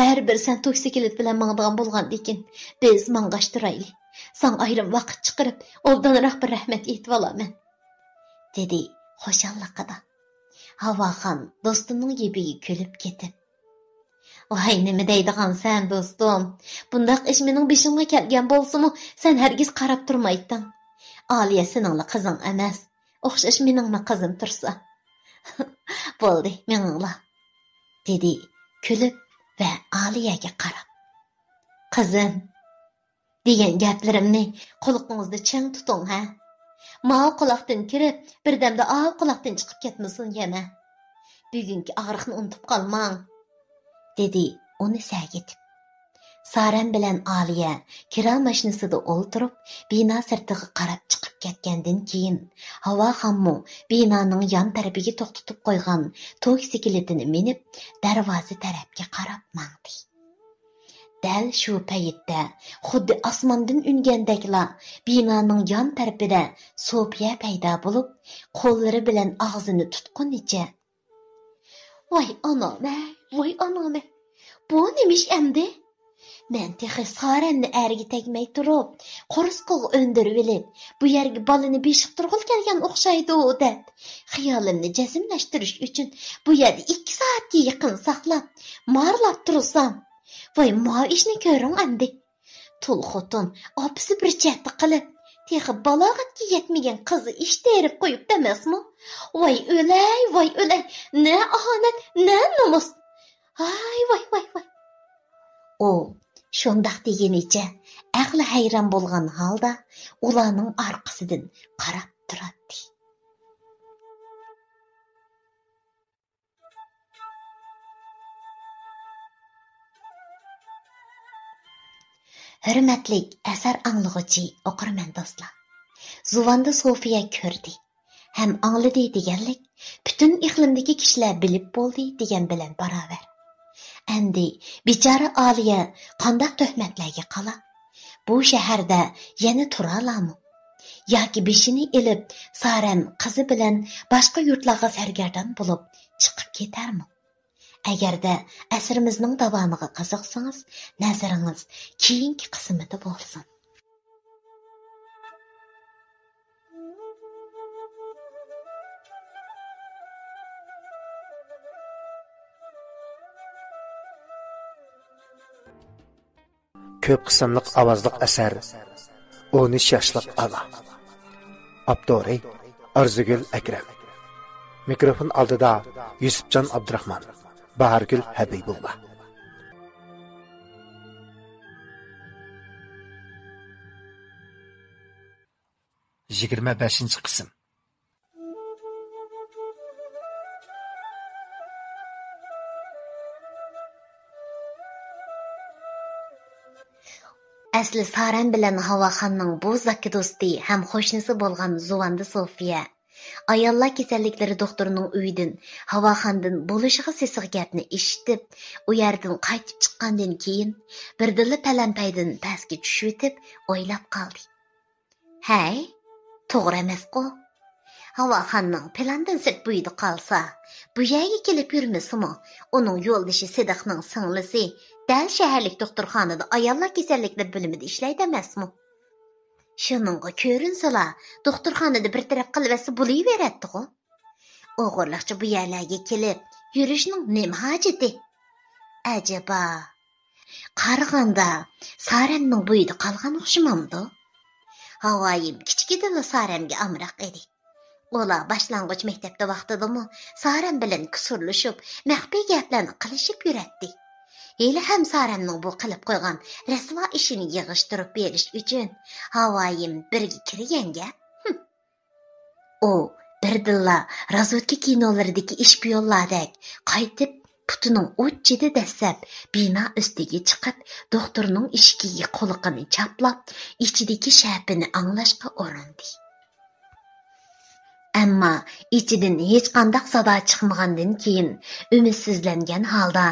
بەرىبىر سەن توكسىكلىت بىلەن ماڭىدىغان بولغاندىكىن، بىز ماڭغاچ تۇرايلى. ساڭا ئايرىم ۋاقىت چىقىرىپ، ئوبدانراق بىر رەھمەت ئېيتىۋالامەن.» دېدى خۇشاللىقىدا. ھاۋاخان دوستىنىڭ گېپىگە كۈلۈپ كېتىپ، «ۋاي، نېمە دەيدىغانسەن، دوستۇم؟ بۇنداق ئىش مېنىڭ بېشىمغا كەلگەن بولسىمۇ، سەن ھەرگىز قاراپ تۇرمايتتىڭ. ئالىيە سېنىڭلا قىزىڭ ئەمەس، ئوخشاش مېنىڭمۇ قىزىم تۇرسا.» «بولدى، مېڭىڭلار.» دېدى كۈلۈپ ۋە ئالىيەگە قاراپ. «قىزىم، دېگەن گەپلىرىمنى قۇلىقىڭىزدا چىڭ تۇتۇڭ، ھە؟ ماۋۇ قۇلاقتىن كىرىپ، بىردەمدە ئاۋۇ قۇلاقتىن چىقىپ كەتمىسۇن يەنە. بۈگۈنكى ئاغرىقنى ئۇنتۇپ قالماڭ.» دېدى ئۇنى سەگىتىپ. سارەم بىلەن ئالىيە كىرا ماشىنىسىدا ئولتۇرۇپ، بىنا سىرتىغا قاراپ چىقىپ كەتكەندىن كېيىن، ھاۋاخانمۇ بىنانىڭ يان تەرىپىگە توختىتىپ قويغان توكسىكلىتىنى مىنىپ، دەرۋازا تەرەپكە قاراپ ماڭدى. دەل شۇ پەيتتە خۇددى ئاسماندىن ئۈنگەندەكلا بىنانىڭ يان تەرىپىدە سوپىيە پەيدا بولۇپ، قوللىرى بىلەن ئاغزىنى تۇتقىنىچە، «ۋاي ئانام-ئەي، ۋاي ئانام-ئەي، بۇ نېمە ئىش ئەمدى؟ مەن تېخى سارەمنى ئەرگە تەگمەي تۇرۇپ، قورسىقىغا ئۆندۈرۈۋېلىپ، بۇ يەرگە بالىنى بېشىقتۇرغىلى كەلگەن ئوخشايدۇ، دەپ، خىيالىمنى جەزملەشتۈرۈش ئۈچۈن بۇ يەردە ئىككى سائەتكە يېقىن ساقلاپ، مارىلاپ تۇرسام، ۋاي، ماۋۇ ئىشنى كۆرۈڭ ئەمدى. تۇل خوتۇن ئاپىسى بىر چەتتە قېلىپ، تېخى بالاغەتكە يەتمىگەن قىزى ئىش تېرىپ قويۇپتۇ ئەمەسمۇ؟ ۋاي ئۆلەي، ۋاي ئۆلەي، نە ئاھانەت، نە نومۇس! ھاي، ۋاي، ۋاي، ۋاي! ئۇ شۇنداق دېگىنىچە ئەقلى ھەيران بولغان ھالدا ئۇلارنىڭ ئارقىسىدىن قاراپ تۇراتتى. ھۆرمەتلىك ئەسەر ئاڭلىغۇچى ئوقۇرمەن دوستلار! زۇۋاندا سوفىيە كۆردى ھەم ئاڭلىدى دېگەنلىك، پۈتۈن ئىقلىمدىكى كىشىلەر بىلىپ بولدى دېگەن بىلەن باراۋەر. ئەمدى بىچارە ئالىيە قانداق تۆھمەتلەرگە قالا؟ بۇ شەھەردە يەنە تۇرالامۇ؟ ياكى بېشىنى ئېلىپ، سارەم قىزى بىلەن باشقا يۇرتلارغا سەرگەردان بولۇپ چىقىپ كېتەرمۇ؟ ئەگەردە ئەسىرىمىزنىڭ داۋامىغا قىزىقسىڭىز، نەزىرىڭىز كېيىنكى قىسمىدا بولسۇن. كۆپ قىسىملىق ئاۋازلىق ئەسەر، ئون ئۈچ ياشلىق ئانا. ئاپتورى ئارزۇگۈل ئەكرەم. مىكروفون ئالدىدا يۈسۈپجان ئابدۇراخمان، باھارگۈل ھەبىبۇللا. يىگىرمە بەشىنچى قىسىم. ئەسلى سارەم بىلەن ھاۋاخاننىڭ بوزاكى دوستى ھەم قوشنىسى بولغان زۇۋاندا سوفىيە ئاياللار كېسەللىكلىرى دوختۇرىنىڭ ئۆيىدىن ھاۋاخاندىن بولۇشىغا سېسىق گەپنى ئېشىتىپ، ئۇ يەردىن قايتىپ چىققاندىن كېيىن، بىردىنلا پەلەمپەيدىن پەسكە چۈشۈۋېتىپ ئويلاپ قالدى. ھەي، توغرا ئەمەسقۇ؟ ھاۋاخاننىڭ پىلاندىن سىرت بويىدا قالسا، بۇ يەرگە كېلىپ يۈرمىسىمۇ، ئۇنىڭ يولدىشى سىدىقنىڭ سىڭلىسى دەل شەھەرلىك دوختۇرخانىدا ئاياللار كېسەللىكلىرى بۆلۈمىدە ئىشلەيدۇ ئەمەسمۇ؟ شۇنىڭغا كۆرۈنسىلا، دوختۇرخانىدا بىر تەرەپ قىلىۋەتسە بولۇۋېرەتتىغۇ. ئوغرىلىقچە بۇ يەرلەرگە كېلىپ يۈرۈشنىڭ نېمە ھاجىتى؟ ئەجەبا؟ قارىغاندا سارەمنىڭ بويىدا قالغان ئوخشىمامدۇ؟ ھاۋايىم كىچىكىدىنلا سارەمگە ئامراق ئىدى. ئۇلار باشلانغۇچ مەكتەپتە ۋاقتىدىمۇ سارەم بىلەن كۇسۇرلىشىپ، مەخپىي گەپلەرنى قىلىشىپ يۈرەتتى. ھېلىھەم سارەمنىڭ بۇ قىلىپ قويغان رەسۋا ئىشىنى يىغىشتۇرۇپ بېرىش ئۈچۈن ھاۋايىم بىرگە كىرگەن گەپ. ھىم. ئۇ بىردىنلا رازۋېدكا كىنولىرىدىكى ئىشپىيونلاردەك قايتىپ، پۇتىنىڭ ئۇچىدا دەسسەپ بىنا ئۈستىگە چىقىپ، دوختۇرنىڭ ئىشىكىگە قۇلىقىنى چاپلاپ، ئىچىدىكى شەپىنى ئاڭلاشقا ئۇرۇندى. ئەمما ئىچىدىن ھېچقانداق سادا چىقمىغاندىن كېيىن، ئۈمىدسىزلەنگەن ھالدا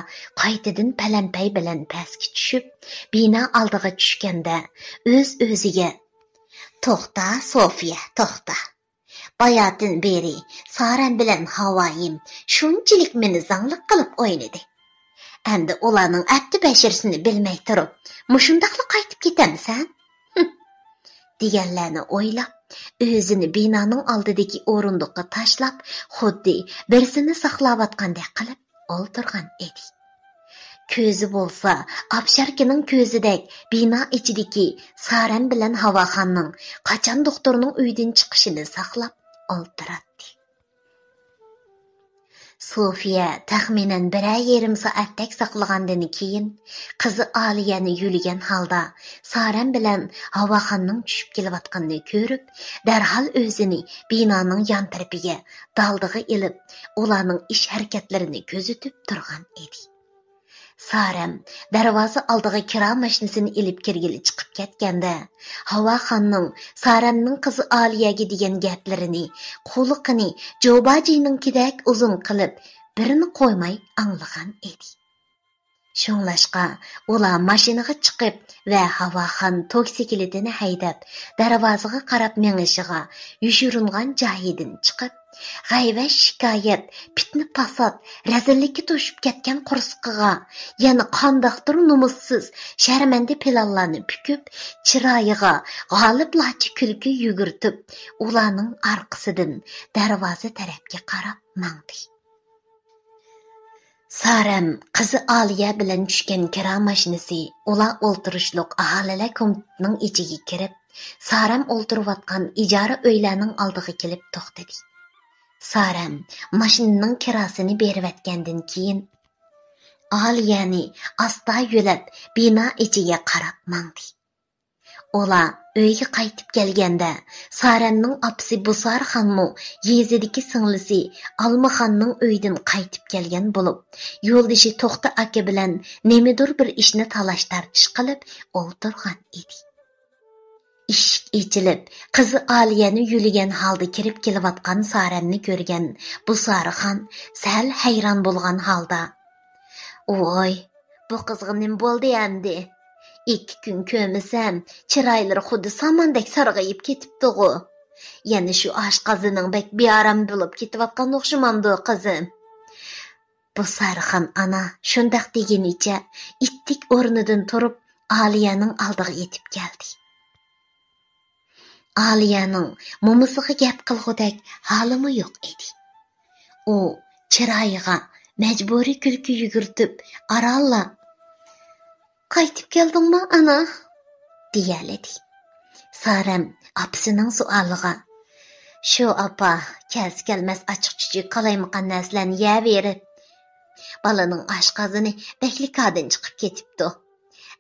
قايتىدىن پەلەمپەي بىلەن پەسكە چۈشۈپ، بىنا ئالدىغا چۈشكەندە، ئۆز-ئۆزىگە، توختا، سوفىيە، توختا. باياتىن بېرى سارەم بىلەن ھاۋايىم شۇنچىلىك مېنى زاڭلىق قىلىپ ئوينىدى. ئەمدى ئۇلارنىڭ ئەپتى بەشىرىسىنى بىلمەي تۇرۇپ، مۇشۇنداقلا قايتىپ كېتەمسەن؟ ھىم. دېگەنلەرنى ئويلاپ، ئۆزىنى بىنانىڭ ئالدىدىكى ئورۇندۇققا تاشلاپ، خۇددى بىرسىنى ساقلاۋاتقاندەك قىلىپ ئولتۇرغان ئىدى. كۆزى بولسا ئاپشاركىنىڭ كۆزىدەك بىنا ئىچىدىكى سارەم بىلەن ھاۋاخاننىڭ قاچان دوختۇرنىڭ ئۆيىدىن چىقىشىنى ساقلاپ ئولتۇراتتى. سوفىيە تەخمىنەن بىرەر يېرىم سائەتتەك ساقلىغاندىن كېيىن، قىزى ئالىيەنى يۆلىگەن ھالدا سارەم بىلەن ھاۋاخاننىڭ چۈشۈپ كېلىۋاتقىنىنى كۆرۈپ، دەرھال ئۆزىنى بىنانىڭ يان تەرىپىگە دالدىغا ئېلىپ، ئۇلارنىڭ ئىش-ھەرىكەتلىرىنى كۆزىتىپ تۇرغان ئىدى. سارەم دەرۋازا ئالدىغا كىرا ماشىنىسىنى ئېلىپ كىرگىلى چىقىپ كەتكەندە، ھاۋاخاننىڭ سارەمنىڭ قىزى ئالىيەگە دېگەن گەپلىرىنى، قۇلىقىنى جوباجىنىڭكىدەك ئۇزۇن قىلىپ، بىرنى قويماي ئاڭلىغان ئىدى. شۇڭلاشقا ئۇلار ماشىنىغا چىقىپ ۋە ھاۋاخان توكسىكلىتىنى ھەيدەپ، دەرۋازىغا قاراپ مېڭىشىغا يوشۇرۇنغان جايىدىن چىقىپ، غەيۋە-شىكايەت، پىتنە-پاسات، رەزىللىككە توشۇپ كەتكەن قورسىقىغا يەنە قانداقتۇر نومۇسسىز، شەرمەندە پىلانلارنى پۈكۈپ، چىرايىغا غالىبلارچە كۈلكە يۈگۈرتۈپ، ئۇلارنىڭ ئارقىسىدىن دەرۋازا تەرەپكە قاراپ ماڭدى. سارەم قىزى ئالىيە بىلەن چۈشكەن كىرا ماشىنىسى ئۇلار ئولتۇرۇشلۇق ئاھالىلەر كومىتېتىنىڭ ئىچىگە كىرىپ، سارەم ئولتۇرۇۋاتقان ئىجارە ئۆيلەرنىڭ ئالدىغا كېلىپ توختىدى. سارەم ماشىنىنىڭ كىراسىنى بېرىۋەتكەندىن كېيىن، ئالىيەنى ئاستا يۆلەپ، بىنا ئىچىگە قاراپ ماڭدى. ئۇلار ئۆيگە قايتىپ كەلگەندە، سارەمنىڭ ئاپىسى بۇسارىخانمۇ يېزىدىكى سىڭلىسى ئالمىخاننىڭ ئۆيىدىن قايتىپ كەلگەن بولۇپ، يولدىشى توختى ئاكا بىلەن نېمىدۇر بىر ئىشنى تالاش-تارتىش قىلىپ ئولتۇرغان ئىدى. ئىشىك ئېچىلىپ، قىزى ئالىيەنى يۆلىگەن ھالدا كىرىپ كېلىۋاتقان سارەمنى كۆرگەن بۇسارىخان سەل ھەيران بولغان ھالدا، ۋوي، بۇ قىزغا نېمە بولدى ئەمدى؟ ئىككى كۈن كۆرمىسەم، چىرايلىرى خۇددى ساماندەك سارغىيىپ كېتىپتىغۇ. يەنە شۇ ئاشقازىنىڭ بەك بىئارام بولۇپ كېتىۋاتقان ئوخشىمامدۇ، قىزىم؟ بۇسارىخان ئانا شۇنداق دېگىنىچە ئىتتىك ئورنىدىن تۇرۇپ، ئالىيەنىڭ ئالدىغا يېتىپ كەلدى. ئالىيەنىڭ مومىسىغا گەپ قىلغۇدەك ھالىمۇ يوق ئىدى. ئۇ چىرايىغا مەجبۇرىي كۈلكە يۈگۈرتۈپ، ئارانلا، «قايتىپ كەلدىڭمۇ، ئانا؟» دېيەلىدى. سارەم ئاپىسىنىڭ سوئالىغا، «شۇ، ئاپا، كەلسە-كەلمەس ئاچچىق-چۈچۈك، قالايمىقان نەرسىلەرنى يەۋېرىپ، بالىنىڭ ئاشقازىنى بەكلا كادىن چىقىپ كېتىپتۇ.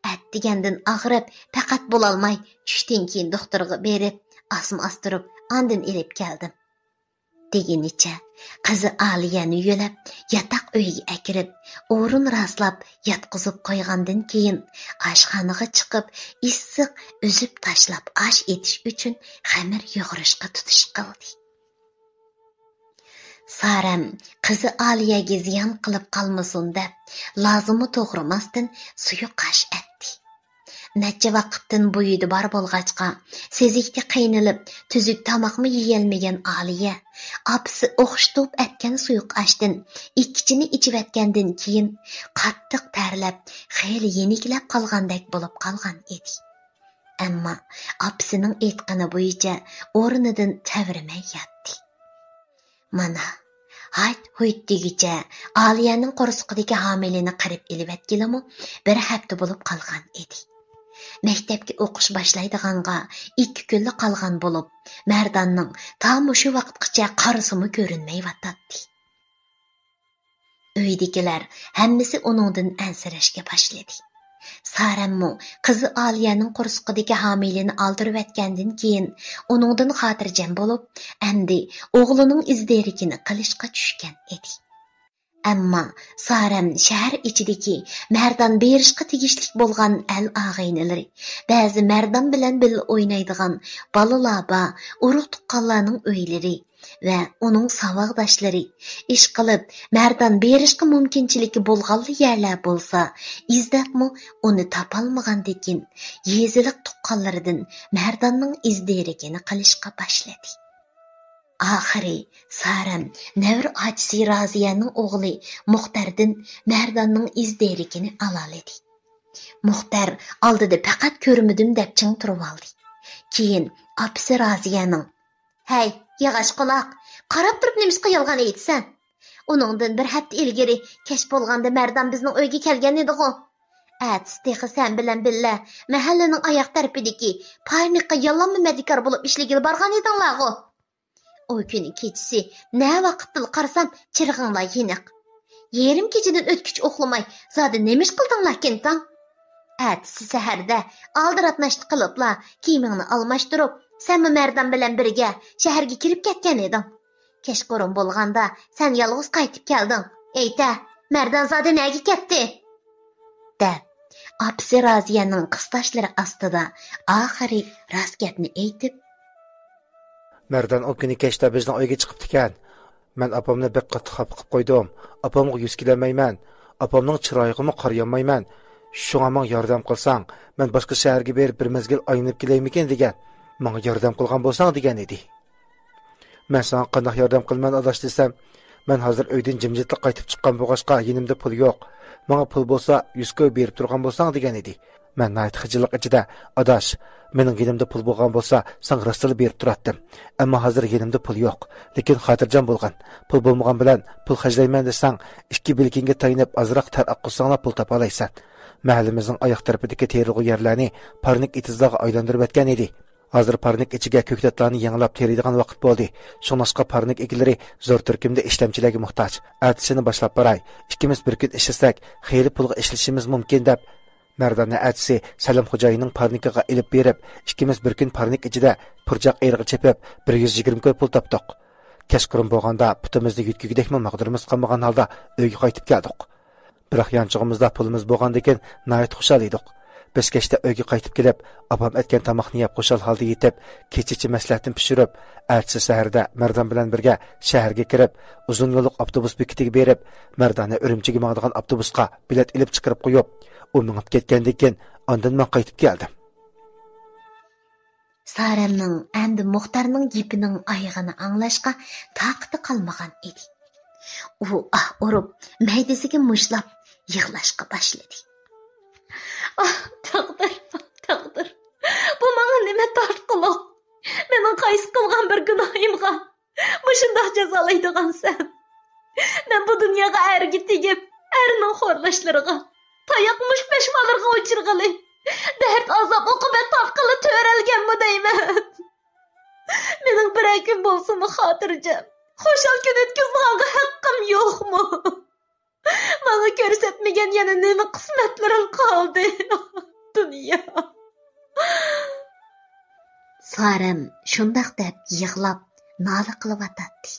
ئەتىگەندىن ئاغرىپ، پەقەت بولالماي، چۈشتىن كېيىن دوختۇرغا بېرىپ، ئاسما ئاستۇرۇپ، ئاندىن ئېلىپ كەلدىم.» دېگىنىچە، قىزى ئالىيەنى يۆلەپ، ياتاق ئۆيگە ئەكىرىپ، ئورۇن راسلاپ ياتقۇزۇپ قويغاندىن كېيىن، ئاشخانىغا چىقىپ، ئىسسىق ئۈزۈپ تاشلاپ ئاش ئېتىش ئۈچۈن خېمىر يۇغۇرۇشقا تۇتۇش قىلدى. سارەم قىزى ئالىيەگە زىيان قىلىپ قالمىسۇن دەپ، لازىممۇ توغرىماستىن سۇيۇق ئاش ئەتتى. نەچچە ۋاقىتتىن بويىدا بار بولغاچقا، سېزىكتە قىينىلىپ، تۈزۈك تاماقمۇ يېيەلمىگەن ئالىيە، ئاپىسى ئوخشىتىپ ئەتكەن سۇيۇق ئاشتىن ئىككىچىنى ئىچىۋەتكەندىن كېيىن، قاتتىق تەرلەپ، خېلى يېنىكلەپ قالغاندەك بولۇپ قالغان ئىدى. ئەمما ئاپىسىنىڭ ئېيتقىنى بويىچە ئورنىدىن تەۋرىمەي ياتتى. مانا، ھايت-ھۇيت دېگۈچە ئالىيەنىڭ قورسىقىدىكى ھامىلىنى قىرىپ ئېلىۋەتكىلىمۇ بىر ھەپتە بولۇپ قالغان ئىدى. مەكتەپكە ئوقۇش باشلايدىغانغا ئىككى كۈنلا قالغان بولۇپ، مەرداننىڭ تا مۇشۇ ۋاقىتقىچە قارىسىمۇ كۆرۈنمەيۋاتاتتى. ئۆيدىكىلەر ھەممىسى ئۇنىڭدىن ئەنسىرەشكە باشلىدى. سارەممۇ قىزى ئالىيەنىڭ قورسىقىدىكى ھامىلىنى ئالدۇرۇۋەتكەندىن كېيىن، ئۇنىڭدىن خاتىرجەم بولۇپ، ئەمدى ئوغلىنىڭ ئىز دېرىكىنى قىلىشقا چۈشكەن ئىدى. ئەمما سارەم شەھەر ئىچىدىكى مەردان بېرىشقا تېگىشلىك بولغان ئەل ئاغىنىلىرى، بەزى مەردان بىلەن بىللە ئوينايدىغان بالىلار بار ئۇرۇق تۇغقانلارنىڭ ئۆيلىرى، ۋە ئۇنىڭ ساۋاقداشلىرى، ئىشقىلىپ، مەردان بېرىشقا مۇمكىنچىلىكى بولغانلا يەرلەر بولسا، ئىزدەپمۇ ئۇنى تاپالمىغاندىكىن، يېزىلىق تۇغقانلىرىدىن مەرداننىڭ ئىز دېرىكىنى قىلىشقا باشلىدى. ئاخىرى سارەم نەۋرە ئاچىسى رازىيەنىڭ ئوغلى مۇختەردىن مەرداننىڭ ئىز دېرىكىنى ئالالىدى. مۇختەر ئالدىدا پەقەت «كۆرمىدىم» دەپ چىڭ تۇرۇۋالدى. كېيىن ئاپىسى رازىيەنىڭ، «ھەي، ياغاچ قۇلاق، قاراپ تۇرۇپ نېمىشقا يالغان ئېيتىسەن؟ ئۇنىڭدىن بىر ھەپتە ئىلگىرى كەچ بولغاندا مەردان بىزنىڭ ئۆيگە كەلگەن ئىدىغۇ. ئەتىسى تېخى سەن بىلەن بىللە مەھەللىنىڭ ئاياق تەرىپىدىكى پايمىققا ياللانما مەدىكار بولۇپ ئىشلىگىلى بارغان ئىدىڭلارغۇ. ئۇ كۈنى كېچىسى نە ۋاقىتتىلا قارىسام، چىرىغىڭلار يېنىق. يېرىم كېچىدىن ئۆتكۈچە ئۇخلىماي، زادى نېمە ئىش قىلدىڭلاركىن تاڭ؟ ئەتىسى سەھەردە ئالدىراپ ناشتا قىلىپلا، كىيىمىڭنى ئالماشتۇرۇپ، سەنمۇ مەردان بىلەن بىرگە شەھەرگە كىرىپ كەتكەن ئىدىڭ. كەچقۇرۇن بولغاندا سەن يالغۇز قايتىپ كەلدىڭ. ئېيتە، مەردان زادى نەگە كەتتى؟» دەپ، ئاپىسى رازىيەنىڭ قىستاشلىرى ئاستىدا ئاخىرى راست گەپنى ئېيتىپ، «مەردان ئۇ كۈنى كەچتە بىزنىڭ ئۆيگە چىقىپتىكەن. مەن ئاپامنى بەك قاتتىق خاپا قىلىپ قويدۇم. ئاپامغا يۈز كېلەلمەيمەن. ئاپامنىڭ چىرايىغىمۇ قارىيالمايمەن. شۇڭا ماڭا ياردەم قىلساڭ، مەن باشقا شەھەرگە بېرىپ بىر مەزگىل ئايلىنىپ كېلەيمىكىن دېگەن. ماڭا ياردەم قىلغان بولساڭ دېگەن ئىدى. مەن ساڭا قانداق ياردەم قىلىمەن ئاداش دېسەم، مەن ھازىر ئۆيدىن جىمجىتلا قايتىپ چىققان بولغاچقا يېنىمدا پۇل يوق. ماڭا پۇل بولسا يۈز كوي بېرىپ تۇرغان بولساڭ دېگەن ئىدى. مەن ناھايىتى خىجىللىق ئىچىدە، ئاداش، مېنىڭ يېنىمدا پۇل بولغان بولسا ساڭا راستلا بېرىپ تۇراتتىم. ئەمما ھازىر يېنىمدا پۇل يوق. لېكىن خاتىرجەم بولغىن. پۇل بولمىغان بىلەن پۇل خەجلەيمەن دېسەڭ، ئىككى بىلىكىڭگە تايىنىپ ئازراق تەر ئاققۇزساڭلا پۇل تاپالايسەن. مەھەللىمىزنىڭ ئاياق تەرىپىدىكى تېرىلغۇ يەرلەرنى پارنىك ئېتىزلارغا ئايلاندۇرۇۋەتكەن ئىدى. ھازىر پارنىك ئىچىگە كۆكتاتلارنى يېڭىلاپ تېرىيدىغان ۋاقىت بولدى. شۇڭلاشقا پارنىك ئىگىلىرى زور تۈركۈمدە ئىشلەمچىلەرگە موھتاج. ئەتىسىنى باشلاپ باراي. ئىككىمىز بىر كۈن ئىشلىسەك، خېلى پۇلغا ئىشلىشىمىز مۇمكىن، دەپ، مەرداننى ئەتىسى سەلەم خوجايىننىڭ پارنىكىغا ئېلىپ بېرىپ، ئىككىمىز بىر كۈن پارنىك ئىچىدە پۇرچاق ئېرىغا چېپىپ، بىر يۈز يىگىرمە كوي پۇل تاپتۇق. كەچقۇرۇن بولغاندا پۇتىمىزنى يۆتكىگۈدەكمۇ ماغدۇرىمىز قالمىغان ھالدا ئۆيگە قايتىپ كەلدۇق. بىراق يانچۇقىمىزدا پۇلىمىز بولغاندىكىن ناھايىتى خۇشال ئىدۇق. بىز كەچتە ئۆيگە قايتىپ كېلىپ، ئاپام ئەتكەن تاماقنى يەپ خۇشال ھالدا يېتىپ، كېچىچە مەسلىھەتنى پىشۇرۇپ، ئەتىسى سەھەردە مەردان بىلەن بىرگە شەھەرگە كىرىپ، ئۇزۇن يوللۇق ئاپتوبۇس بېكىتىگە بېرىپ، مەرداننى ئۈرۈمچىگە ماڭىدىغان ئاپتوبۇسقا بېلەت ئېلىپ چىقىرىپ قويۇپ، ئۇ مېڭىپ كەتكەندىن كېيىن، ئاندىن مەن قايتىپ كەلدىم. سارەمنىڭ ئەمدى مۇختەرنىڭ گېپىنىڭ ئايىغىنى ئاڭلاشقا تاقىتى قالمىغان ئىدى. ئۇ ئاھ ئۇرۇپ، مەيدىسىگە مۇشتلاپ يىغلاشقا باشلىدى. ئاھ، تەقدىر، تەقدىر! بۇ ماڭا نېمە تارتقۇلۇق؟ مېنىڭ قايسى قىلغان بىر گۇناھىمغا مۇشۇنداق جازالايدىغانسەن؟ مەن بۇ دۇنياغا ئەرگە تېگىپ، ئەرنىڭ خورلاشلىرىغا، تاياق مۇشت پەشمانلىرىغا ئۇچرىغىلى، دەرد ئازاب ئوقۇبەت تارتقىلى تۆرەلگەنمۇ دەيمەن. مېنىڭ بىرەر كۈن بولسىمۇ خاتىرجەم، خۇشال كۈن ئۆتكۈزىدىغانغا ھەققىم يوقمۇ؟ ماڭا كۆرسەتمىگەن يەنە نېمە قىسمەتلىرىڭ قالدى، دۇنيا؟ سارەم شۇنداق دەپ يىغلاپ، نالە قىلىۋاتاتتى.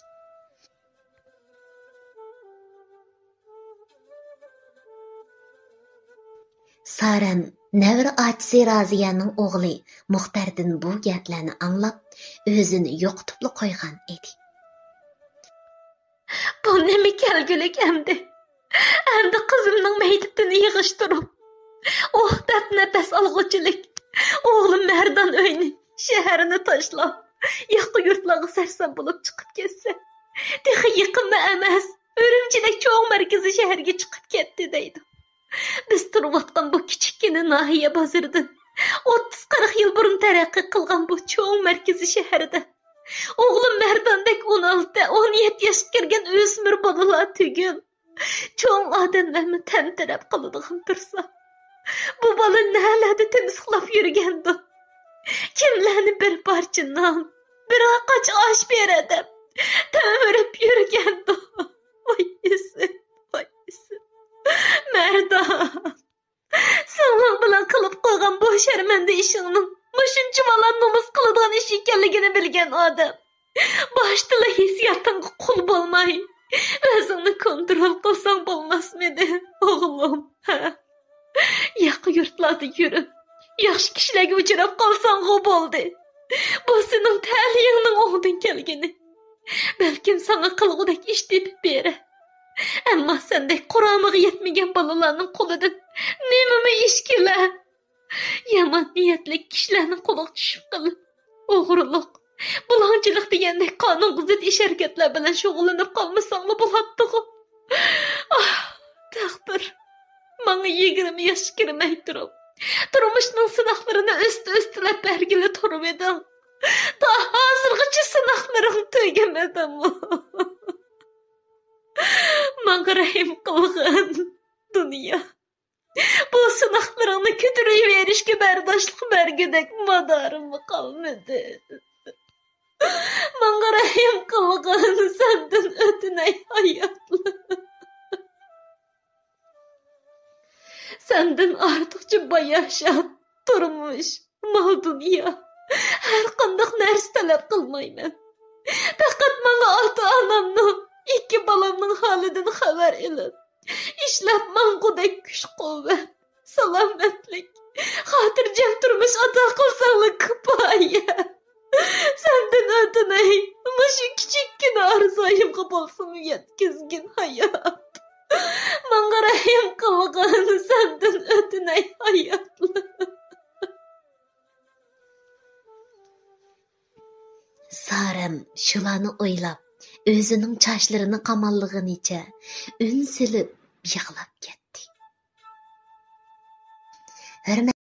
سارەم نەۋرە ئاچىسى رازىيەنىڭ ئوغلى مۇختەردىن بۇ گەپلەرنى ئاڭلاپ، ئۆزىنى يوقىتىپلا قويغان ئىدى. بۇ نېمە كەلگۈلۈك ئەمدى؟ ئەمدى قىزىمنىڭ مەيدىتىنى يىغىشتۇرۇپ، ئوھ دەپ نەپەس ئالغۇچىلىك ئوغلۇم مەردان ئۆينى، شەھەرنى تاشلاپ، ياقا يۇرتلارغا سەرسان بولۇپ چىقىپ كەتسە، تېخى يېقىنمۇ ئەمەس، ئۈرۈمچىدەك چوڭ مەركىزىي شەھەرگە چىقىپ كەتتى دەيدۇ. بىز تۇرۇۋاتقان بۇ كىچىككىنە ناھىيە بازىرىدىن ئوتتۇز قىرىق يىل بۇرۇن تەرەققىي قىلغان بۇ چوڭ مەركىزىي شەھەردە ئوغلۇم مەرداندەك ئون ئالتە، ئون يەتتە ياشقا كىرگەن ئۆسمۈر بالىلار تۈگۈل، چوڭ ئادەملەرمۇ تەمتىرەپ قالىدىغان تۇرسا، بۇ بالا نەلەردە تىمسىقلاپ يۈرگەندۇ؟ كىملەرنى بىر پارچە نان، بىر قاچا ئاش بېرە دەپ تەلمۈرۈپ يۈرگەندۇ؟ ۋاي ئىسىت، ۋاي ئىسىت. مەردان، سىڭلىڭ بىلەن قىلىپ قويغان بۇ شەرمەندە ئىشىڭنىڭ مۇشۇنچە بالا نومۇس قىلىدىغان ئىش ئىكەنلىكىنى بىلگەن ئادەم باشتىلا ھېسسىياتىڭغا قۇل بولماي، ئۆزۈڭنى كونترول قىلساڭ بولماسمىدى، ئوغلۇم؟ ھە؟ ياقا يۇرتلاردا يۈرۈپ، ياخشى كىشىلەرگە ئۇچراپ قالساڭغۇ بولدى. بۇ سېنىڭ تەلىيىڭنىڭ ئوڭدىن كەلگىنى. بەلكىم ساڭا قىلغۇدەك ئىش تېپىپ بېرە. ئەمما سەندەك قۇرامىغا يەتمىگەن بالىلارنىڭ قولىدىن نېمىمۇ ئىش كېلە؟ يامان نىيەتلىك كىشىلەرنىڭ قولىغا چۈشۈپ قېلىپ، ئوغرىلىق، بۇلاڭچىلىق دېگەندەك قانۇنغا زىت ئىش-ھەرىكەتلەر بىلەن شۇغۇللىنىپ قالمىساڭلا بولاتتىغۇ. ئاھ، تەقدىر! ماڭا يىگىرمە ياشقا كىرمەي تۇرۇپ، تۇرمۇشنىڭ سىناقلىرىنى ئۈستە-ئۈستىلەپ بەرگىلى تۇرۇۋىدىڭ. تا ھازىرغىچە سىناقلىرىڭ تۈگىمىدىمۇ؟ ماڭا رەھىم قىلغىن، دۇنيا. بۇ سىناقلىرىڭنى كۆتۈرۈۋېرىشكە بەرداشلىق بەرگۈدەك مادارىممۇ قالمىدى. ماڭا رەھىم قىلغىن، سەندىن ئۆتۈنەي، ھاياتلىق. سەندىن ئارتۇقچە باياشات، تۇرمۇش، مال-دۇنيا، ھەر قانداق نەرسە تەلەپ قىلمايمەن. پەقەت ماڭا ئاتا-ئانامنىڭ، ئىككى بالامنىڭ ھالىدىن خەۋەر ئېلىپ، ئىشلەپ ماڭغۇدەك كۈچ-قۇۋۋەت، سالامەتلىك، خاتىرجەم تۇرمۇش ئاتا قىلساڭلا كۇپايە. سەندىن ئۆتۈنەي، مۇشۇ كىچىككىنە ئارزۇيۇمغا بولسىمۇ يەتكۈزگىن، ھايات. ماڭا رەھىم قىلغىن، سەندىن ئۆتۈنەي ھاياتلىق. سارەم شۇلارنى ئويلاپ، ئۆزىنىڭ چاچلىرىنى قاماللىغىنىچە ئۈن سېلىپ يىغلاپ كەتتى. ھۆرمەت